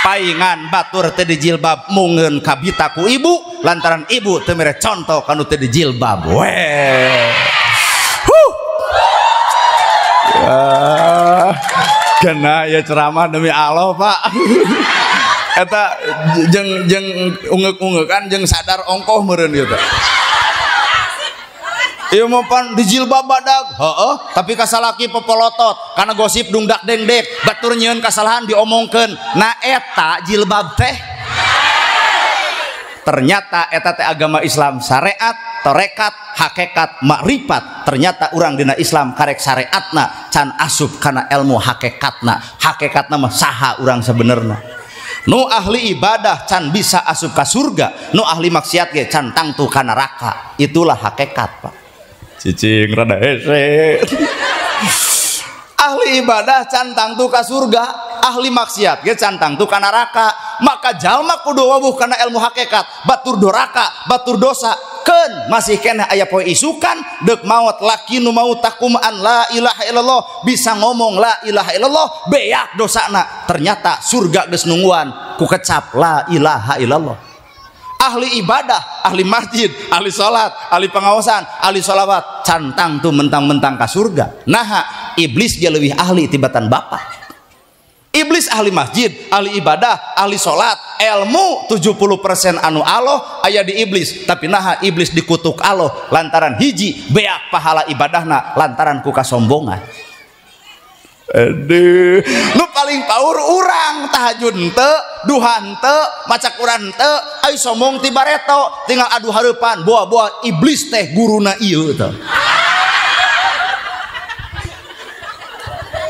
Paingan batur teu dijilbab mungeun kabita ku ibu lantaran ibu teu mere conto kanu teu dijilbab. Weh. Huh. Kena ya ceramah demi Allah, Pak. Eta jeung jeung ungeuk-ungeukan jeung sadar ongkoh meureun ieu teh. Ieu mah pan dijilbab badag, heeh, tapi kasalaki popolotot karena gosip dungdak dengdek, batur nyieun kasalahan diomongkeun. Nah eta jilbab teh. Ternyata eta teh agama Islam syariat, tarekat, hakikat, makrifat. Ternyata urang dina Islam karek syariatna can asup kana ilmu hakikatna. Hakikatna mah saha urang sebenerna. Nu ahli ibadah can bisa asup ka surga, nu ahli maksiat ge can tangtu ka neraka. Itulah hakikat, Pak. Cicing rada hese. Ahli ibadah can tangtu ka surga, ahli maksiat ge can tangtu ka neraka. Maka jalma kudu wawuh kana ilmu hakikat, batur doraka, batur dosa. Keun masih keneh aya poe isukan deuk maot laki nu mau takumaan la ilaha illallah, bisa ngomong la ilaha illallah, beak dosana. Ternyata surga geus nungguan ku kecap la ilaha illallah. Ahli ibadah, ahli masjid, ahli salat, ahli pengawasan, ahli sholawat, cantang tuh mentang-mentang ka surga. Naha iblis dia lebih ahli tibatan bapak. Iblis ahli masjid, ahli ibadah, ahli salat, ilmu 70% anu Allah aya di iblis, tapi naha iblis dikutuk Allah lantaran hiji beak pahala ibadahna lantaran ku kasombongan. Aduh, nu paling paur urang tahajud henteu, duha henteu, maca Quran henteu, ai sombong ti bareto, tinggal adu hareupan, boa-boa iblis teh guruna ieu teh.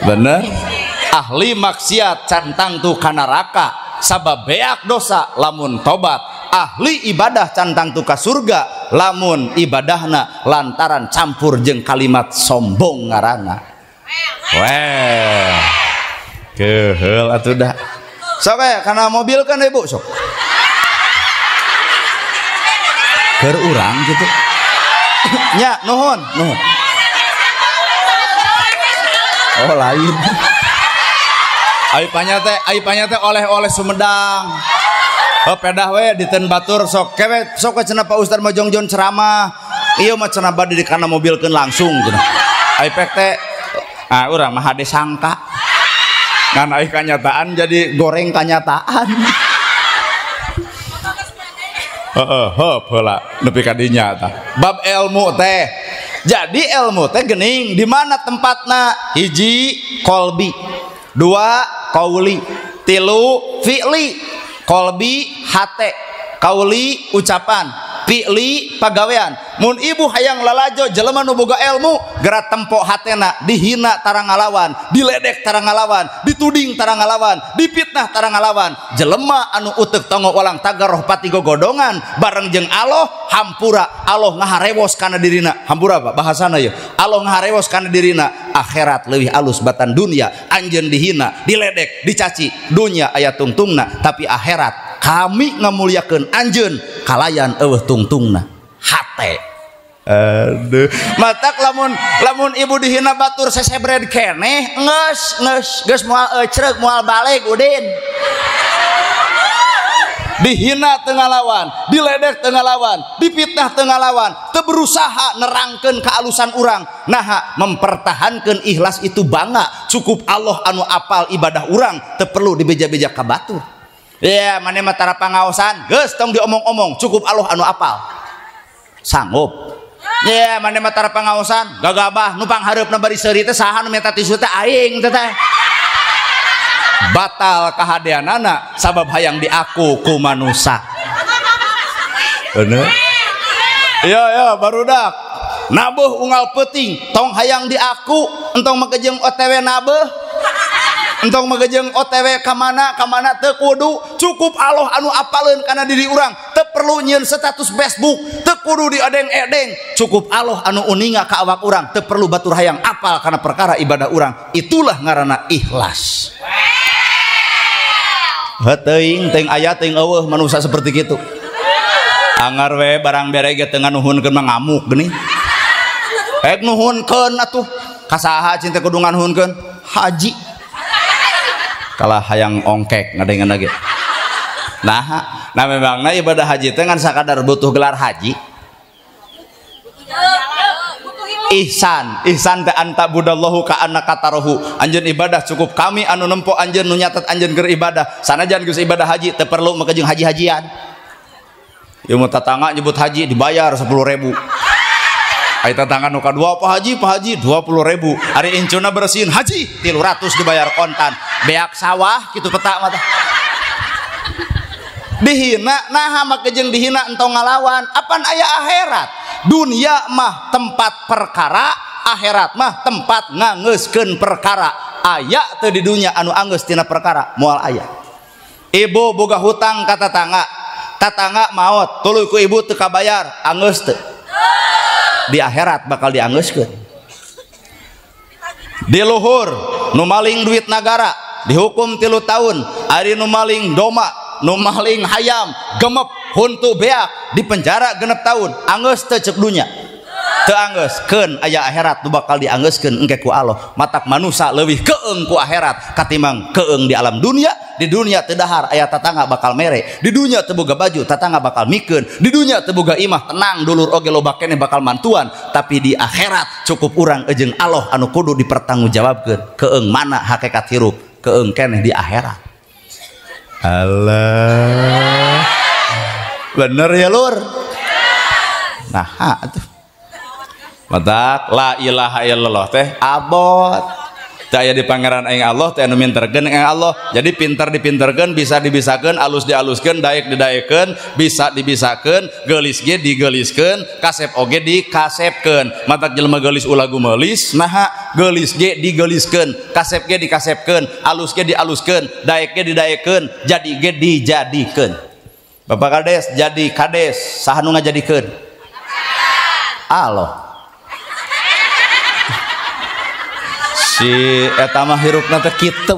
Bener? Ahli maksiat cantang tu ka neraka sabab beak dosa lamun tobat. Ahli ibadah cantang tu ka surga lamun ibadahna lantaran campur jeung kalimat sombong ngaranna. Weh, keheul atuh dah. Sok ya kana mobil kan ibu sok. Keur urang gitu. Nya nuhun, nuhun. Oh lain. Ai panya teh oleh-oleh Sumedang. Oh pedah we diteun batur sok kewe sok cenah Pak Ustad mah jongjon ceramah. Ieu mah cenah bade dikana mobilkeun langsung cenah. Ai pek teh ah urang mah hade sangka. Ngan ai kanyataan jadi goreng kanyataan. Heeh, heup heula nepi ka dinya tah. Bab ilmu teh. Jadi ilmu teh geuning di mana tempatna? Hiji kolbi, dua kauli, tilu fi'li. Kolbi hate, kauli ucapan, fi'li pagawean. Mun ibu hayang lalajo jelema nu boga ilmu geura tempo hatena, dihina tara ngalawan, diledek tara ngalawan, dituding tara ngalawan, dipitnah tara ngalawan. Jelema anu uteuk tongo walang tagar roh pati gogodongan bareng jeung Allah hampura, Allah ngaharewos kana dirina. Hampura Pak bahasana ye. Allah ngaharewos kana dirina, akhirat leuwih alus batan dunia. Anjeun dihina, diledek, dicaci, dunia aya tungtungna, tapi akhirat kami ngamuliakeun anjeun kalayan eueuh tungtungna hate. Aduh, matak lamun ibu dihina batur sesebred keneh geus geus geus moal ecreg moal balik udin. Dihina teu ngalawan, diledek teu ngalawan, dipitnah teu ngalawan, teu berusaha nerangkeun kealusan urang. Naha mempertahankeun ikhlas itu bangga, cukup Allah anu apal ibadah urang, teu perlu dibeja-beja ka batur. Ya, maneh mah tara pangaosan, geus tong diomong-omong, cukup Allah anu apal. Sanggup. Ya, maneh mah tara pangaosan, gagabah nu panghareupna bari seuri teh saha nu minta tisu teh aing teh teh. Batal kahadeanana sabab hayang diaku ku manusa. Bener? Iya ya barudak. Nabuh unggal peuting tong hayang diaku, entong magejeng OTW nabuh. Entong magejeng OTW ka mana ka mana teu kudu, cukup Allah anu apaleun kana diri urang, teu perlu nyieun status Facebook, teu kudu diedeng-edeng, cukup Allah anu uninga ka awak urang, teu perlu batur hayang apal kana perkara ibadah urang. Itulah ngaranna ikhlas. Heuteung teuing aya teuing eueuh manusia seperti kitu. Angar we barang bere ge teu nganuhunkeun mah ngamuk geuning. Ek nuhunkeun atuh ka saha cinta kudu nganuhunkeun? Haji. Kalah hayang ongkek ngadengeun ge. Nah, nah memangna ibadah haji teh ngan sakadar butuh gelar haji. Ihsan, ihsan teh anta budallahu ka annaka tarahu. Anjeun ibadah cukup kami anu nempo anjeun nu nyatet anjeun keur ibadah. Sanajan geus ibadah haji teu perlu make jeung haji-hajian. Ieu mah tatangga nyebut haji dibayar 10.000. Ai tatangga nu kadua Pak Haji, Pak Haji 20.000. Ari incuna bersihin haji 300 dibayar kontan. Beak sawah kitu peta mah teh. Dihina naha make jeung dihina entong ngalawan, apan aya akhirat. Dunia mah tempat perkara, akhirat mah tempat ngangeuskeun perkara. Aya teu di dunia anu anggeus tina perkara, moal aya. Ibu boga hutang ka tatangga, tatangga maot, tuluy ku ibu teu kabayar, anggeus teu? Di akhirat bakal dianggeuskeun. Di luhur nu maling duit nagara dihukum 3 tahun, ari nu maling doma, nu maling hayam gemep huntu beak di penjara 6 tahun, anggeus teu ceuk dunya? Teu anggeus, keun aya akhirat nu bakal dianggeuskeun engke ku Allah. Matak manusa leuwih keung ku akhirat katimbang keung di alam dunia. Di dunia teu dahar aya tatangga bakal mere, di dunia teu boga baju tatangga bakal mikeun, di dunia teu boga imah tenang dulur oge loba keneh bakal mantuan, tapi di akhirat cukup urang jeung Allah anu kudu dipertanggungjawabkeun. Keung mana hakikat hirup, keung keneh di akhirat. Allah, bener ya lur. Nah atuh matak la ilaha illallah teh abot teu aya di pangeran aing Allah teh anu minterkeun aing Allah. Jadi pinter dipinterkeun, bisa dibisakeun, alus dialuskeun, daek didaekeun, bisa dibisakeun, geulis ge digeuliskeun, kasep oge dikasepkeun. Matak jelema geulis ulah gumelis, naha geulis ge digeuliskeun, kasep ge dikasepkeun, alus ge dialuskeun, daek ge didaekeun, jadi ge dijadikeun. Bapak kades jadi kades, saha nu ngajadikeun? Allah. Si eta mah hirupna teh kitu.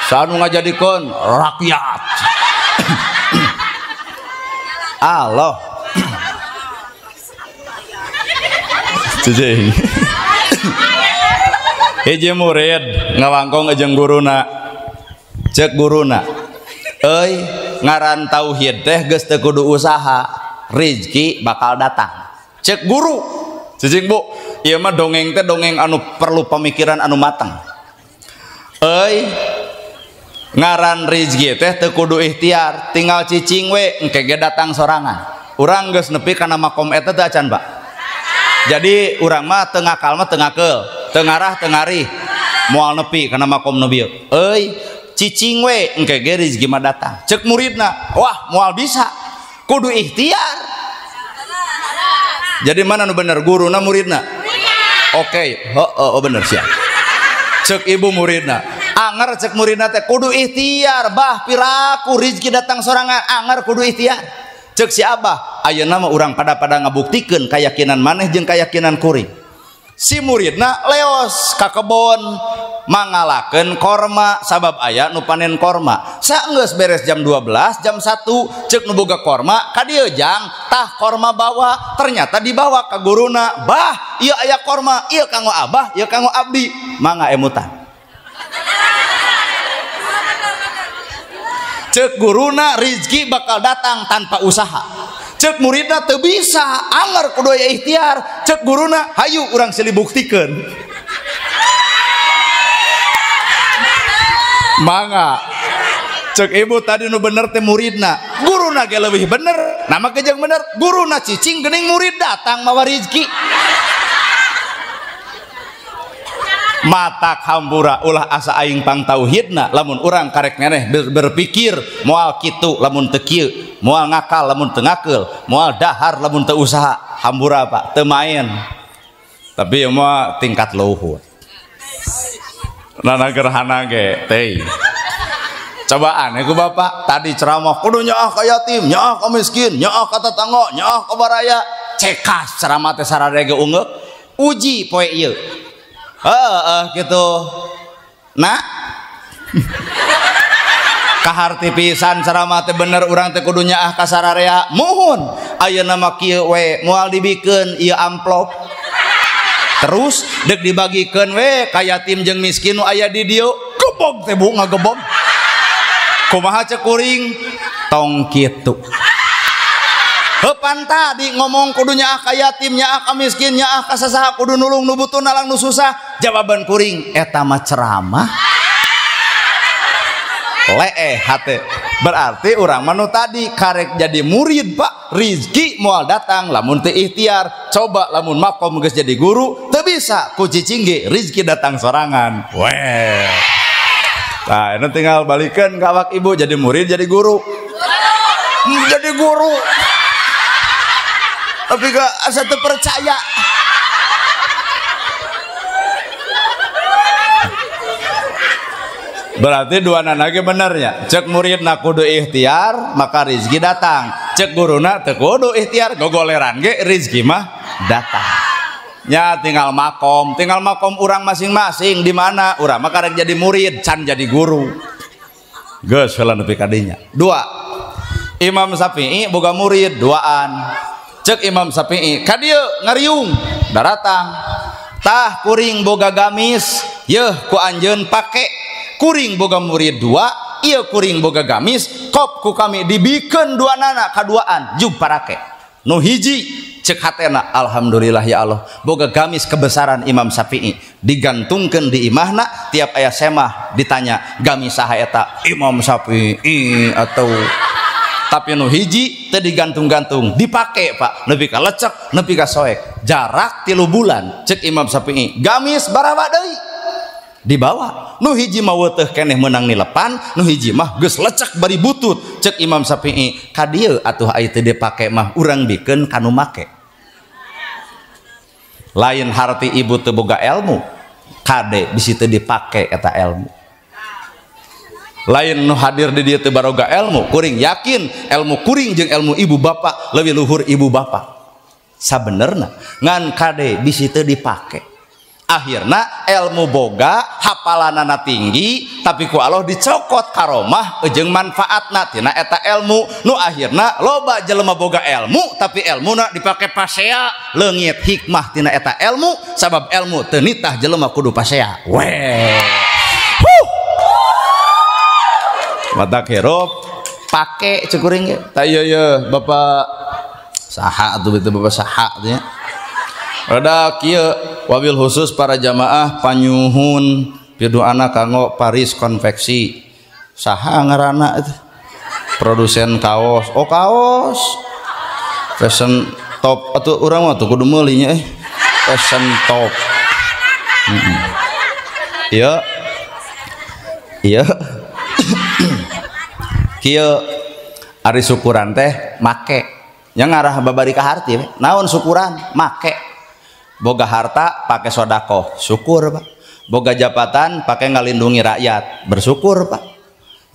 Saha nu ngajadikeun? Rakyat. Allah. Cicing. Hiji murid ngawangkong jeung guruna. Ceuk guruna, "Euy, ngaran tauhid teh geus teu kudu usaha, rizki bakal datang." Ceuk guru. Cicing Bu, ieu mah dongeng teh dongeng anu perlu pemikiran anu matang. Euy, ngaran rizki teh teu kudu ikhtiar, tinggal cicing we engke ge datang sorangan. Urang geus nepi kana makom eta teu acan, Pak. Jadi urang mah teu ngakal mah teu ngakeul, teu ngarah teu ngarih, moal nepi kana makom nu bieu. Euy, cicing we engke ge rizki mah datang. Ceuk muridna, wah moal bisa, kudu ikhtiar. Jadi mana nu bener, guruna muridna? Oke, oh, bener siap. Cek ibu muridna, anger cek muridna teh kudu ikhtiar, bah piraku rizki datang sorangan, anger kudu ikhtiar. Cek si abah, ayeuna mah urang pada-pada ngabuktikeun keyakinan maneh jeung keyakinan kuring. Si muridna leos ka kebon mangalakeun korma sabab aya nu panen korma. Saenggeus beres jam 12, jam 1 ceuk nu boga korma ka dieu jang tah korma bawa. Ternyata dibawa ka guruna, bah ieu aya korma, ieu kanggo abah, ieu kanggo abdi, mangga emutan. Ceuk guruna rizki bakal datang tanpa usaha. Cek muridna teu bisa, anger kudu aya ikhtiar. Cek guruna hayu urang silih buktikeun. Mangga. Cek ibu tadi nu bener teh muridna, guruna ge leuwih bener. Nama ge jeung bener, guruna cicing geuning murid datang mawa rizki. Mata hampura ulah asa aing pang tauhidna lamun urang karek neneh berpikir moal kitu lamun teu kieu, moal ngakal lamun teu ngakeul, moal dahar lamun teu usaha. Hampura Pak, teu main. Tapi ieu mah tingkat luhur. Nana gerhana ge teh. Cobaan ku bapak tadi ceramah kudu nyaah ka yatim, nyaah ka miskin, nyaah ka tetangga, nyaah ka baraya. Cekas ceramah teh sarare ge ungeuk. Uji poe ieu. Gitu. Nah, kaharti pisan ceramah teh bener urang teh kudu nyaah ka sararea. Muhun ayeuna mah kieu we moal dibikeun ieu amplop. Terus deuk dibagikeun we ka yatim jeung miskin nu aya di dieu. Gebog teh Bu ngagebog. Kumaha ceuk kuring? Tong kitu. Heupan tadi ngomong kudu nyaah ka yatim, nyaah ka miskin, nyaah ka sasaha, kudu nulung nu butuh nalang nu susah. Jawaban kuring eta mah ceramah. Leeh hate. Berarti urang mah nu tadi karek jadi murid Pak, rizki moal datang lamun teu ikhtiar. Coba lamun makom geus jadi guru teu bisa ku cicing ge rizki datang sorangan. Weh. Nah, ini tinggal balikeun ka awak ibu jadi murid jadi guru. Jadi guru. Tapi gak asa teu percaya. Berarti dua nana ge bener nya. Cek muridna kudu ikhtiar maka rizki datang. Cek guruna teu kudu ikhtiar gogoleran ge rizki mah datang. Nya tinggal makom urang masing-masing di mana urang mah karek jadi murid can jadi guru. Geus heula nepi ka dinya. Dua. Imam Syafi'i boga murid duaan. Cek Imam Syafi'i ka dieu ngariung daratang. Tah kuring boga gamis yeuh ku anjeun pake. Kuring boga murid dua, ieu kuring boga gamis kop ku kami dibikeun dua nana kaduaan jug parake. Nu hiji cek hatena alhamdulillah ya Allah boga gamis kebesaran Imam Syafi'i digantungkeun di imahna tiap aya semah ditanya gamis saha eta Imam Syafi'i atau tapi nu hiji teu digantung-gantung dipake Pak nepi ka lecek nepi ka soek jarak 3 bulan cek Imam Syafi'i gamis barawa deui dibawa nu hiji mah weteh keneh meunang nilepan nu hiji mah geus lecek bari butut cek Imam Syafi'i ka dieu atuh aya teu dipake mah urang bikeun ka nu make. Lain harti ibu teu boga ilmu kade bisi teu dipake eta ilmu. Lain nu hadir di dieu teu baroga ilmu, kuring yakin ilmu kuring jeung ilmu ibu bapak leuwih luhur ibu bapak sabenerna ngan kade bisi teu dipake. Akhirna ilmu boga hapalanana tinggi tapi ku Allah dicokot karomah jeung manfaatna tina eta ilmu nu akhirna loba jelema boga ilmu tapi ilmuna dipake pasea leungit hikmah tina eta ilmu sabab ilmu teu nitah jelema kudu pasea. Weh. Mata hirup pake cukuring ge. Tah ieu ye bapak saha atuh itu bapak saha teh nya. Rada kieu wabil khusus para jamaah panyuhun piduana kanggo Paris konveksi. Saha ngaranna itu? Produsen kaos. Oh kaos. Fashion top atuh urang mah tuh kudu meuli nya Fashion top. Ieu. Ieu. Kieu ari syukuran teh make. Nya ngarah babari ka harti naon syukuran make. Boga harta pakai sodakoh syukur Pak. Boga jabatan pakai ngalindungi rakyat bersyukur Pak.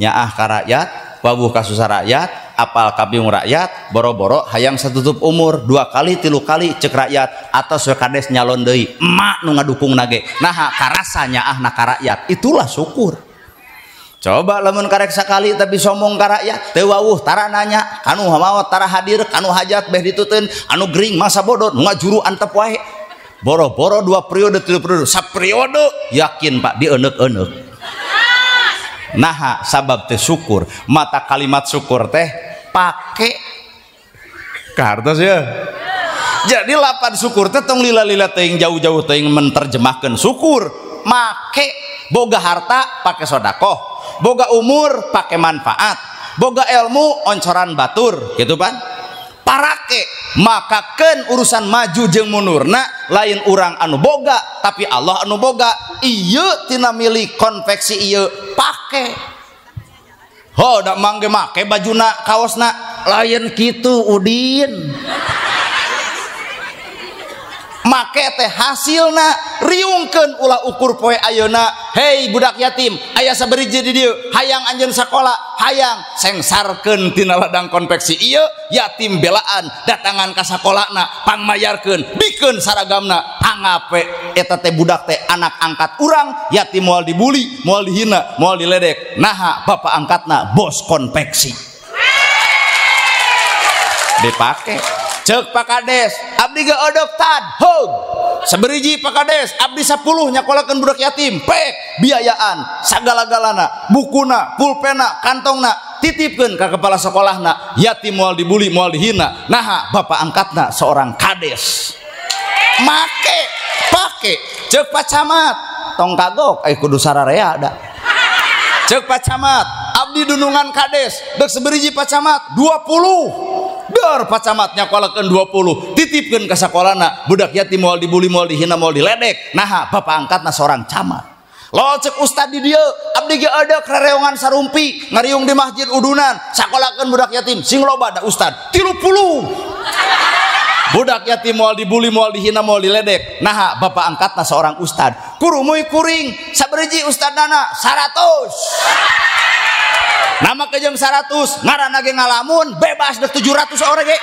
Nyaah ka rakyat, wabuh ka susah rakyat, apal kabiung rakyat boro-boro hayang satutup umur 2 kali 3 kali cek rakyat atau we kades nyalon deui emak nu ngadukung nage nah karasa nyaahna ka rakyat itulah syukur. Coba lamun karek sakali tapi sombong ka rakyat teu wawuh tara nanya kanu maot tara hadir kanu hajat beh dituteun anu gering masa bodoh nu ngajuru antep wae boro-boro 2 periode 3 periode saperiode yakin Pak dieneuk-eneuk. Naha sabab teh syukur mata kalimat syukur teh pake kahartos ya. Jadi lapan syukur teh tong lila-lila teuing jauh-jauh teuing menerjemahkeun syukur make boga harta pake sodakoh, boga umur pake manfaat, boga ilmu oncoran batur gitu pan parake maka ken urusan maju jeung mundurna lain urang anu boga tapi Allah anu boga ieu tina milik konveksi ieu pake ho da mangge make bajuna kaosna lain kitu Udin make teh hasilna riungkeun ulah ukur poe ayeuna hei budak yatim aya saberiji di dieu hayang anjeun sakola hayang sengsarkeun tina ladang konveksi ieu yatim belaan datangan ka sakolana pangmayarkeun bikeun saragamna anggap we eta teh budak teh anak angkat urang yatim moal dibuli moal dihina moal diledek naha bapak angkatna bos konveksi dipake. Cek Pak Kades abdi ge odok tad hog seberiji Pak Kades abdi 10 nyakolakeun budak yatim pek biayaan sagala-galana bukuna pulpena kantongna titipkeun ka kepala sekolahna yatim moal dibuli moal dihina naha bapak angkatna seorang kades make pake. Cek Pak Camat tong kagok ai kudu sararea da. Cek Pak Camat abdi dunungan kades dek seberiji Pak Camat 20 dor Pak Camat nyakolakeun 20 titipkeun ka sakolana budak yatim moal dibuli moal dihina moal diledek naha bapak angkatna seorang camat. Lo cek ustad di dieu abdi ge eudek rereongan sarumpi ngariung di masjid udunan sakolakeun budak yatim sing loba da ustad 30 budak yatim moal dibuli moal dihina moal diledek naha bapak angkatna seorang ustad kurumuy kuring saberiji ustadnana 100 nama kejam 100 ngaranna ge ngalamun bebas dek 700 orang ge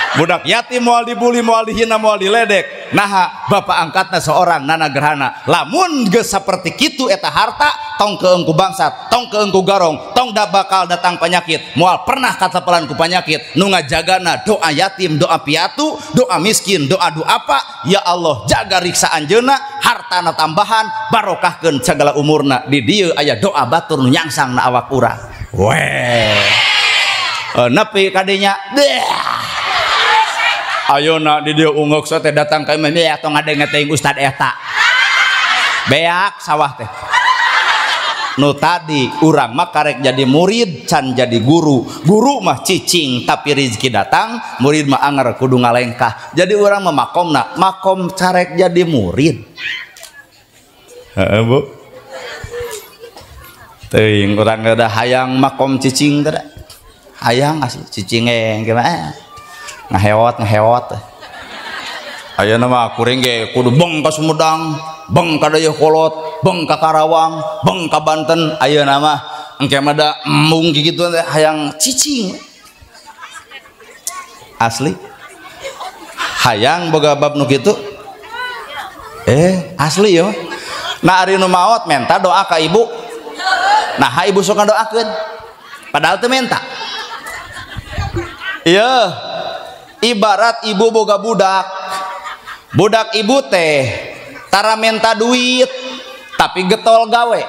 budak yatim moal dibuli moal dihina moal diledek naha bapak angkatna seorang nana gerhana lamun geus saperti kitu eta harta tong keengku bangsat tong keengku garong tong da bakal datang penyakit moal pernah katapelan ku penyakit nu ngajagana doa yatim doa piatu doa miskin doa duapa ya Allah jaga riksa anjeunna hartana tambahan barokahkeun sagala umurna di dieu aya doa batur nu nyangsang na awak urang weh nepi kadinya ayeuna di dieu ungeuk teh datang ka imah ya tong ngadenge-teuing ustad eta beak sawah teh nu tadi urang mah karek jadi murid can jadi guru guru mah cicing tapi rezeki datang murid mah anger kudu ngalengkah jadi urang mah makomna makom carek jadi murid heeh Bu teuing urang da hayang makom cicing teh hayang asli cicing ge gimana ngahewot ngahewot ayeuna mah kuring ge kudu beng ka Sumedang beng ka Dayeuhkolot beng ka Karawang beng ka Banten ayeuna mah engke mah da embung kitu teh hayang cicing asli hayang boga bab nu kitu asli yo nah ari nu maot menta doa ka ibu nah ha ibu sok ngadoakeun padahal teu menta ieu ibarat ibu boga budak budak ibu teh tara menta duit tapi getol gawe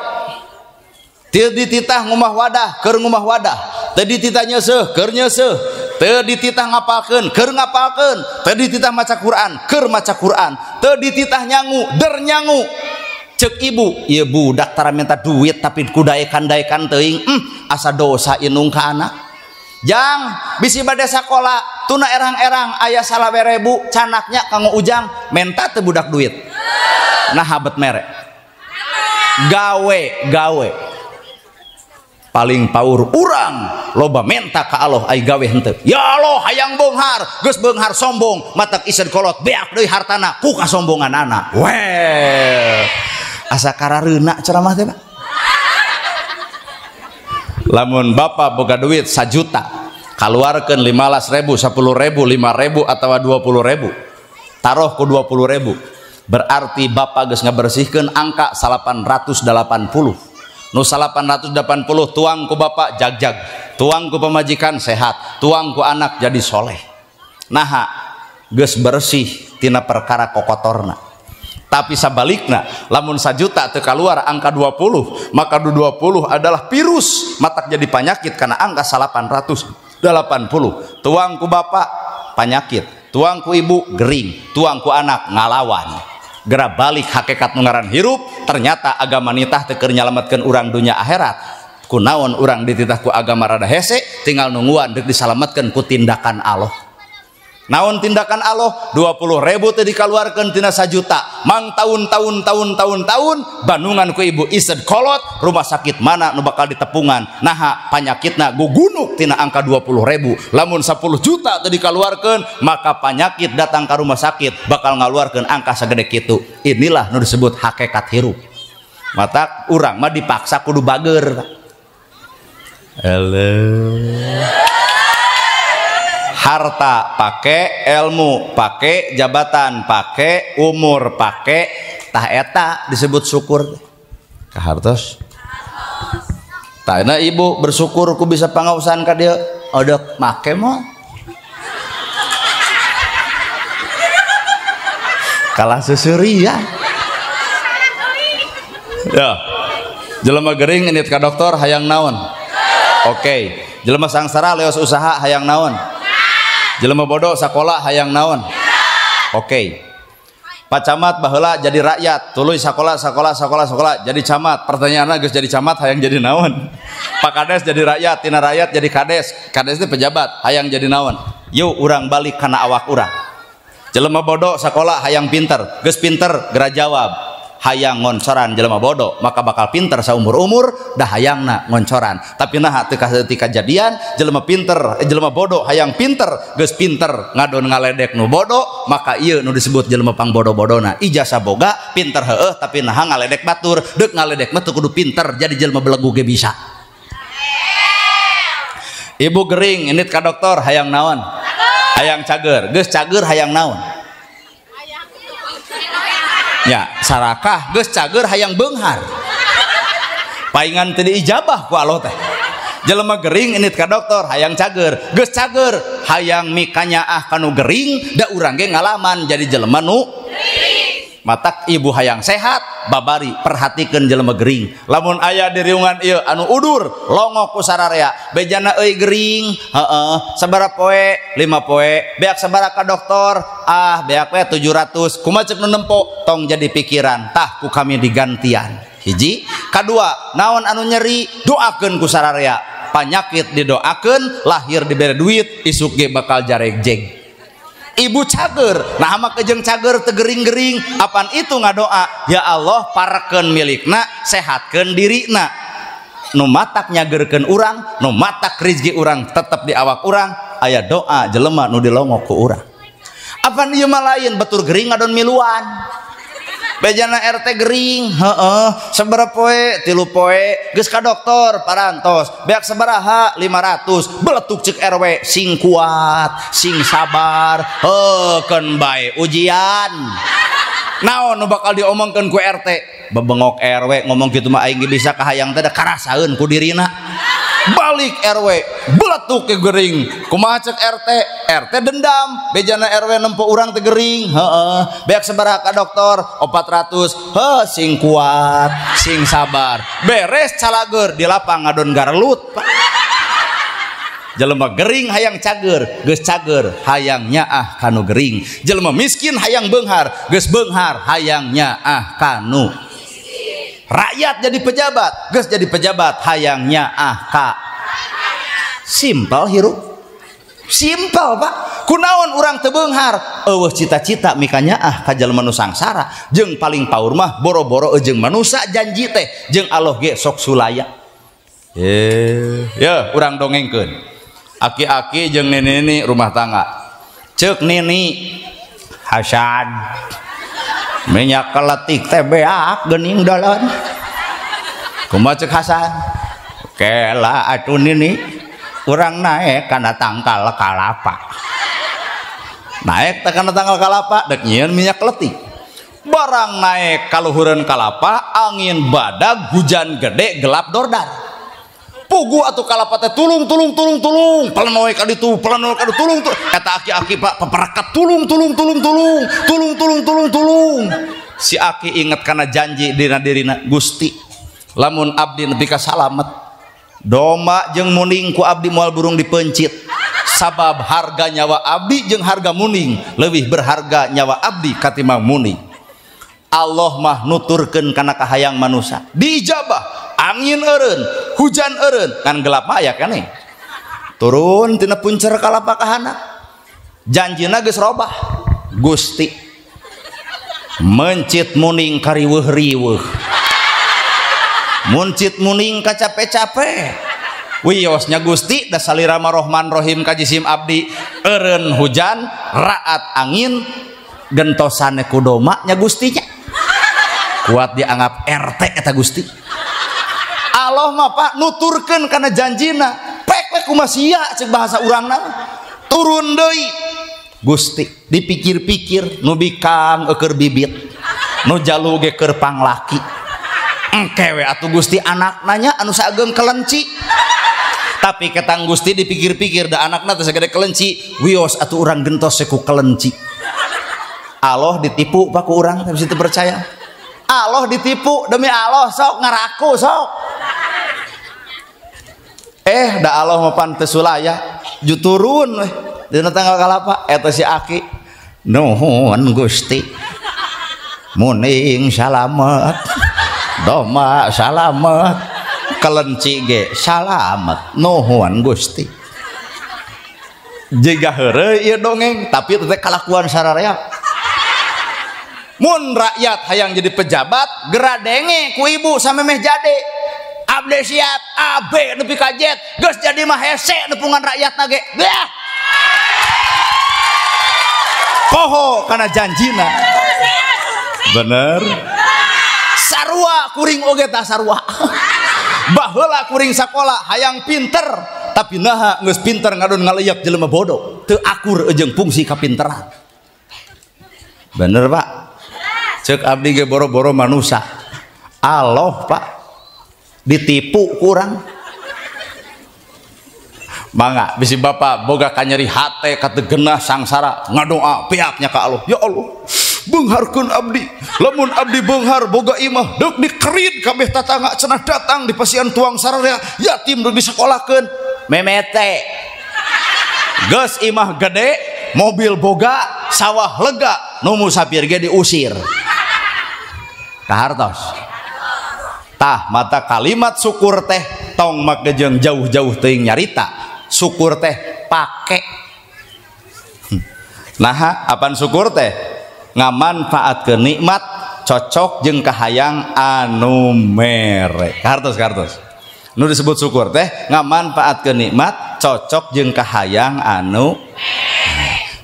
teu dititah ngumah wadah keur ngumah wadah teu dititah nyeuseuh keur nyeuseuh teu dititah ngapalkeun keur ngapalkeun teu dititah maca Quran keur maca Quran teu dititah nyangu der nyangu cek ibu ieu budak tara menta duit tapi kudaekan-daekan teuing asa dosa inung ka anak jang bisi bade sakola tuna erang-erang aya 20.000 canaknya kanggo ujang menta teu budak duit nah habet mere gawe gawe paling paur urang loba menta ka Allah ai gawe henteu ya Allah hayang beunghar geus beunghar sombong matak iseun kolot beak deui hartana ku kasombonganana weh asa karareuna ceramah teh Pak. Lamun bapak boga duit 1 juta, kaluarkeun 15.000, 10.000, 5.000 atau 20.000. Taruh ku 20.000. Berarti bapak geus ngabersihkeun angka 880. Nu 880 tuang ku bapak jagjag, tuang ku pamajikan sehat, tuang ku anak jadi soleh. Naha geus bersih tina perkara kokotorna. Tapi sabalikna lamun 1 juta teu kaluar angka 20, maka 20 adalah virus, matak jadi penyakit karena angka 880. Tuang ku bapak penyakit, tuang ku ibu gering, tuang ku anak ngalawan. Gera balik hakikat nu ngaran hirup, ternyata agama nitah teu keur nyalametkeun urang dunya akhirat. Kunaon urang dititah ku agama rada hese, tinggal nungguan deuk disalametkeun ku tindakan Allah. Naon tindakan Allah? 20.000 teh dikaluarkeun tina 1 juta. Mang tahun bandungan ku ibu ised kolot, rumah sakit mana nu bakal ditepungan. Naha panyakitna gugunuk tina angka 20.000. Lamun 10 juta teh dikaluarkeun, maka panyakit datang ka rumah sakit bakal ngaluarkeun angka sagede kitu. Inilah nu disebut hakikat hirup. Matak urang mah dipaksa kudu bager. Halo. Harta pake, ilmu pake, jabatan pake, umur pake, tah eta disebut syukur. Kahartos. Tah ibu bersyukur ku bisa pangausan ka dieu, odok make moal. Kalah seuseurian. Ya. Jelema gering indit ka dokter hayang naon? Oke. Jelema sangsara leos usaha hayang naon? Jelema bodoh sakola hayang naon? Oke. Pak Camat baheula jadi rakyat, tuluy sakola jadi camat. Pertanyaanna geus jadi camat hayang jadi naon? Pak Kades jadi rakyat, tina rakyat jadi kades. Kades itu pejabat, hayang jadi naon? Yuk urang balik kana awak urang. Jelema bodoh sakola hayang pinter, geus pinter geura jawab. Hayang ngoncoran jelema bodoh maka bakal pinter saumur-umur, dah hayangna ngoncoran. Tapi nah teu kajadian jelema pinter, jelema bodoh hayang pinter, geus pinter ngadon ngaledek nu bodoh, maka ieu nu disebut jelema pangbodoh-bodona. Ijazah boga, pinter heueuh tapi naha ngaledek batur, deuk ngaledek mah teu kudu pinter, jadi jelema belegu ge bisa. Ibu gering indit ka dokter hayang naon? Hayang cager, geus cager hayang naon? Ya, sarakah geus cager hayang beunghar. Paingan teu diijabah ku Allah teh. Jelema gering indit ka dokter hayang cager, geus cager hayang mikanyaah kanu gering, da urang ge ngalaman jadi jelema nu gering. Matak ibu hayang sehat, babari perhatikeun jelema gering. Lamun aya di riungan ieu anu udur, longok ku sararea, bejana euy gering, heeh, sabaraha poe? 5 poe. Beak sabaraha ka dokter? Ah, beak we 700. Kumaha ceuk nu nempo? Tong jadi pikiran, tah ku kami digantian. Hiji, kadua, naon anu nyeri? Doakeun ku sararea. Panyakit didoakeun, lahir dibere duit, isuk ge bakal jaregjeg. Ibu cager, nah ama kejeng cager tegering-gering, apan itu ngadoa, ya Allah parkeun milikna, sehatkeun dirina. Nu matak nyagerkeun urang, nu matak rezeki urang tetep di awak urang, aya doa jelema nu dilongok ku urang. Apan ieu mah lain, batur gering ngadon miluan. Bejana RT gering, heeh, sabaraha poe? 3 poe, geus ka dokter parantos, beak sabaraha? 500, beletuk ceuk RW, sing kuat, sing sabar, heuh keun bae ujian. Naon nu bakal diomongkeun ku RT? Bebengok RW ngomong kitu mah aing ge bisa kahayang teh da karasaeun ku dirina. Balik RW, beletuk ke gering. Kumaha ceuk RT? RT dendam, bejana RW nempo urang teh gering, heeh. Beak sabaraha ka dokter? 400. Heuh, sing kuat, sing sabar. Beres calager di lapang ngadon garelut, Pak. Jelema gering hayang cager, geus cager hayang nyaah kanu gering. Jelema miskin hayang beunghar, geus beunghar hayang nyaah kanu. Rakyat jadi pejabat, geus jadi pejabat hayang nyaah ka. Simpel hirup. Simpel, Pak. Kunaon urang teu beunghar? Eueuh cita-cita mika nyaah ka jelema nu sangsara. Jeung paling paur mah boro-boro jeung manusa janji teh, jeung Allah ge sok sulaya. Ya, urang dongengkeun. Aki-aki jeung nini-nini rumah tangga. Ceuk nini Hasan minyak keletik teh beak geuning dalan. Kumaha ceuk Hasan? Kela atuh nini urang naek kana tangkal kalapa. Naek teh kana tangkal kalapa dek nyieun minyak kletik. Barang naek kaluhureun kalapa, angin badag, hujan gede, gelap dordar. Pugu atuh kalapa teh tulung tulung tulung tulung, pelenoy ka ditu, pelenoy ka ditu, tulung tulung. Eta aki-aki Pak peperekat tulung tulung tulung tulung, tulung tulung tulung tulung. Si aki inget kana janji dina dirina, Gusti, lamun abdi nepi ka salamet, domba jeung muning ku abdi moal burung dipencit. Sabab harga nyawa abdi jeung harga muning leuwih berharga nyawa abdi katimbang muning. Allah mah nuturkeun kana kahayang manusia. Diijabah, angin eureun, hujan eureun, kan gelap mah aya keneh. Turun tina puncer kalapa ka handap. Janjina geus robah. Gusti mencit muning kariweuh-riweuh. Muncit muning kacape-cape. Wiosnya Gusti da salira Rohman Rohim ka jisim abdi eureun hujan, raat angin, gentosane ku doma nya Gustinya. Kuat dianggap RT eta Gusti. Allah mah Pak nuturkeun kana janjina. Pek we kumaha sia ceuk bahasa urangna. Turun deui. Gusti dipikir-pikir nu bikang eueur bibit, nu jalu ge keur panglaki. Engke we atuh Gusti anakna nya anu saageng kelenci. Tapi ketang Gusti dipikir-pikir da anakna teh sagede kelenci, wios atuh urang gentos ku kelenci. Allah ditipu Pak ku urang teh bisa percaya. Allah ditipu demi Allah sok ngaraku sok. Da Allah mah pan teu sulaya ju turun weh dina tanggal kalapa eta si aki nuhun Gusti muning salamet doma salamet kelenci ge salamet nuhun Gusti. Jiga heureuy ieu dongeng tapi teh kalakuan sararea. Mun rakyat hayang jadi pejabat gera denge ku ibu samemeh jadi abdi siap AB nepi ka Z geus jadi mah hese nepungan rakyatna ge. Blah. Poho kana janjina. Bener. Sarua kuring oge tah sarua. Baheula kuring sakola hayang pinter tapi naha geus pinter ngadon ngaleyak jelema bodoh teu akur jeung fungsi kapinteran. Bener Pak. Cek abdi ge boro-boro manusia. Allah Pak ditipu kurang. Mangga bisi bapak boga kanyeri hate kategenah sangsara ngadoa pihaknya ka Allah. Ya Allah, beungharkeun abdi. Lamun abdi beunghar boga imah deuk dikerit kabeh tatangga cenah datang di pasian tuang sararea yatim deuk disakolahkeun. Memete. Geus imah gede, mobil boga, sawah lega, nu musafir ge diusir. Kahartos. Tah mata kalimat syukur teh tong make jeung jauh-jauh teuing nyarita. Syukur teh pake. Naha apan syukur teh ngamanfaatkeun nikmat cocok jeung kahayang anu mere. Kahartos kahartos. Nu disebut syukur teh ngamanfaatkeun nikmat cocok jeung kahayang anu.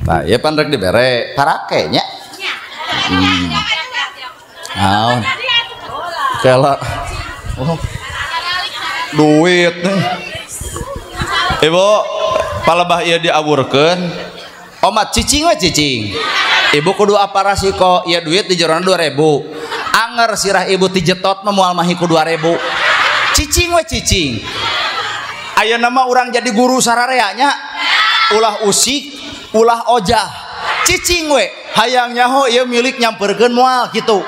Nah, ieu pan rek dibere parake nya. Naon? Kela. Oh. Duit nih. Ibu, palebah ieu diawurkeun. Omat cicing we cicing. Ibu kudu apa rasiko? Ieu duit di jerona 2000. Anger sirah ibu tijetot mah moal mahi ku 2000. Cicing we cicing. Ayeuna mah urang jadi guru sararea nya. Ulah usik, ulah ojah. Cicing we, hayang nyaho ieu milik nyamperkeun moal kitu.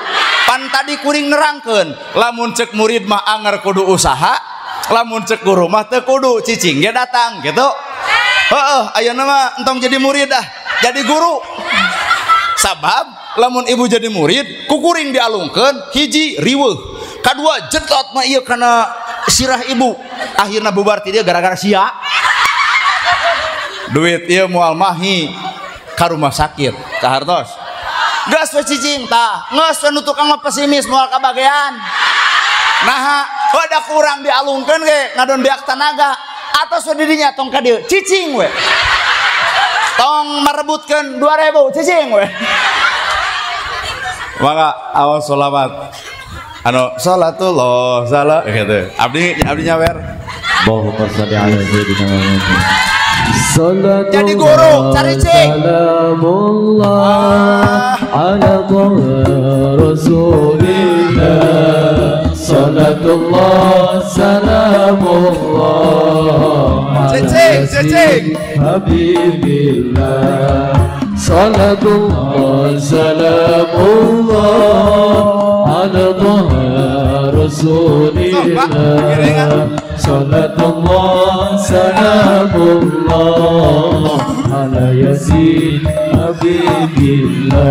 Pan tadi kuring nerangkeun, lamun cek murid mah anger kudu usaha, lamun cek guru mah teu kudu cicing ge datang gitu. Heeh, ayeuna mah entong jadi murid ah, jadi guru. Sabab lamun ibu jadi murid, ku kuring dialungkeun hiji riweuh, kadua jedot mah ieu kana sirah ibu. Akhirna bubar ti dieu gara-gara sia. Duit ieu moal mahi ka rumah sakit, kahartos. Geus we cicing tah, geus we nu tukang mah pesimis moal kabagean. Naha, da kurang dialungkeun ge ngadon beak tanaga. Atos we didinya tong ka dieu, cicing we. Tong merebutkeun 2000 cicing we. Mangga awas sholawat. Anu salatullah salat gitu. Abdi nyawer. Allahumma shalli ala sayyidina Muhammad. Jadi guru, cari cing. Salamullah ala Rasulillah. Salatullah salamullah cicing cicing habibillah. Salatullah salamullah ala Rasulillah. Salatullah salamullah ala Yasin habibillah.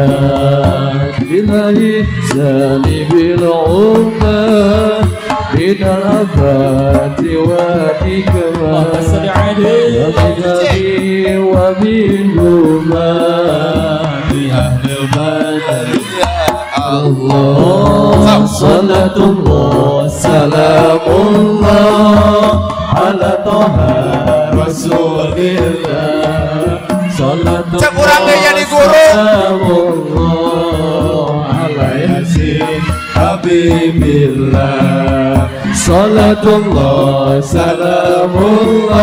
Billahi salibil ummah minal abati wa hikmah wa minhuma bi ahlil badr. Allah salatullah salamullah ala Toha Rasulillah. Cek urang ge jadi guru. Salamullah ala Yasin habibillah. Salatullah salamullah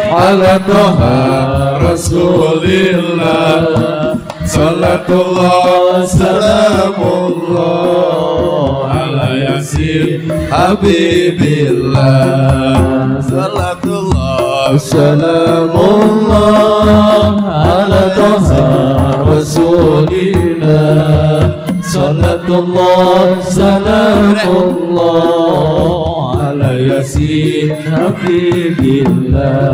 ala Toha Rasulillah. Salatullah salamullah ala Yasin habibillah. Salatullah salamullah ala Toha Rasulillah. Salatullah salamullah ala Yasin habibillah.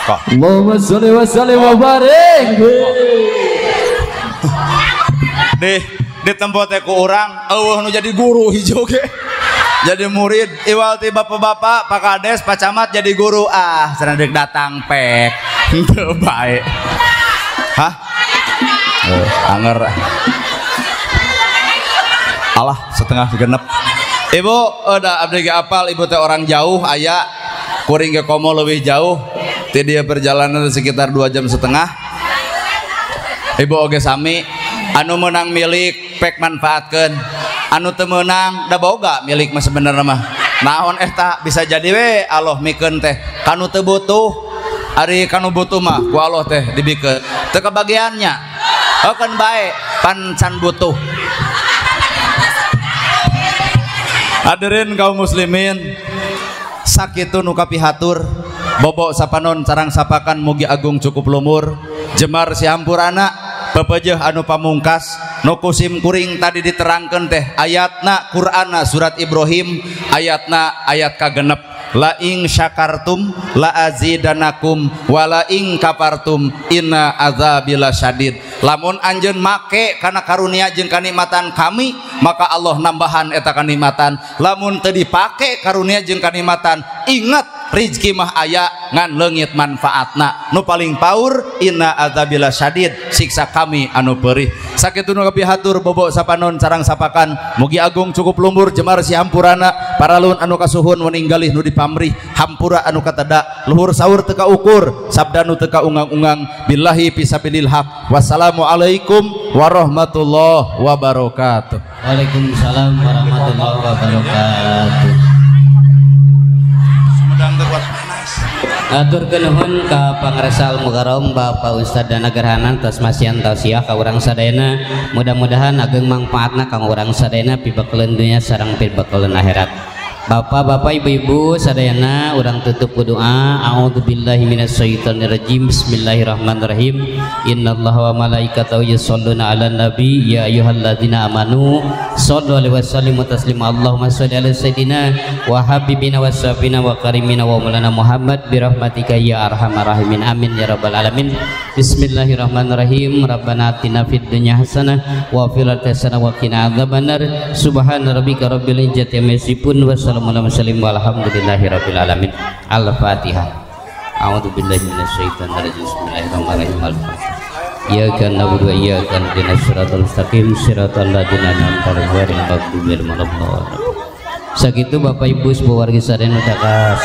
Allahumma sholli wa sallim wa barik. Deh, di tempat ku urang eueuh nu jadi guru hijau ge. Jadi murid iwal ti bapak-bapak, Pak Kades, Pak Camat jadi guru, ah cenah deuk datang pek. Henteu bae. Hah? Anger. Alah setengah genep. Ibu udah abdi ge apal ibu teh orang jauh aya kuring ke komo lebih jauh. Ti dia perjalanan sekitar 2,5 jam. Ibu oge sami anu menang milik pek manfaatkeun, anu teu meunang da boga milik mah sebenarnya mah. Naon eta bisa jadi we Allah mikeun teh kanu teu butuh, ari kanu butuh mah ku Allah teh dibikeun. Teu kebagiannya. Heukeun bae pan can butuh. Hadirin kaum muslimin, sakitu nu kapihatur. Bobok sapanon sarang sapakan mugi agung cukup lumur jemar sihampurana pepejeh anu pamungkas nu kusim kuring tadi diterangkeun teh ayatna Qur'anna surat Ibrahim ayatna ayat kagenep la ing syakartum la azidanakum wa la ing kafartum inna azabila syadid. Lamun anjeun make kana karunia jeung kanikmatan kami maka Allah nambahan eta kanikmatan. Lamun teu dipake karunia jeung kanikmatan ingat rizki mah aya ngan leungit manfaatna. Nu paling paur inna azabila syadid, siksa kami anu perih. Sakitu nu kapihatur bobok sapanon sarang sapakan mugi agung cukup lumbur jemar sihampurana paralun anu kasuhun meninggalih nu dipamrih hampura anu kateda luhur sahur teu kaukur sabda nu teu kaungang-ungang billahi fisabilil haq. Wassalamualaikum warahmatullahi wabarakatuh. Waalaikumsalam warahmatullahi wabarakatuh. Aturkeun nuhun ka Pangresa Al-Mukarram Bapak Ustad Dana Gerhana tos masihan tausiah ka urang sadayana, mudah-mudahan ageng mangpaatna ka urang sadayana pibakaleun dunya sareng pibakaleun akhirat. Bapak-bapak, ibu-ibu sadayana urang tutup ku doa. A'udzubillahi minasyaitonirrajim. Bismillahirrahmanirrahim. Innallaha wa malaikatahu yusholluna 'alan nabi ya ayyuhalladzina amanu shollu alaihi wasallimu taslima. Allahumma sholli ala sayyidina wa habibina wa syafina wa karimina wa maulana Muhammad bi rahmatika ya arhamar rahimin. Amin ya rabbal alamin. Bismillahirrahmanirrahim. Rabbana atina fid dunya hasanah wa fil akhirati hasanah wa qina adzabannar. Subhana rabbika rabbil izzati amma yasifun wa walhamdulillahirabbil alamin. Al-Fatihah. A'udzubillahi minasyaitonirrajim. Bismillahirrahmanirrahim. Al-Fatihah. Iyyaka na'budu wa iyyaka nasta'in. Siratal mustaqim, siratal ladzina an'amta 'alaihim ghairil maghdubi 'alaihim waladdallin. Sakitu Bapak Ibu sepuh wargi sadayana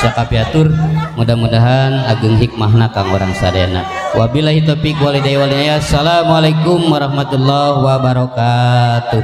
sakapiatur, mudah-mudahan ageng hikmahna kang urang sadayana. Wabillahi taufik wal hidayah. Assalamualaikum warahmatullahi wabarakatuh.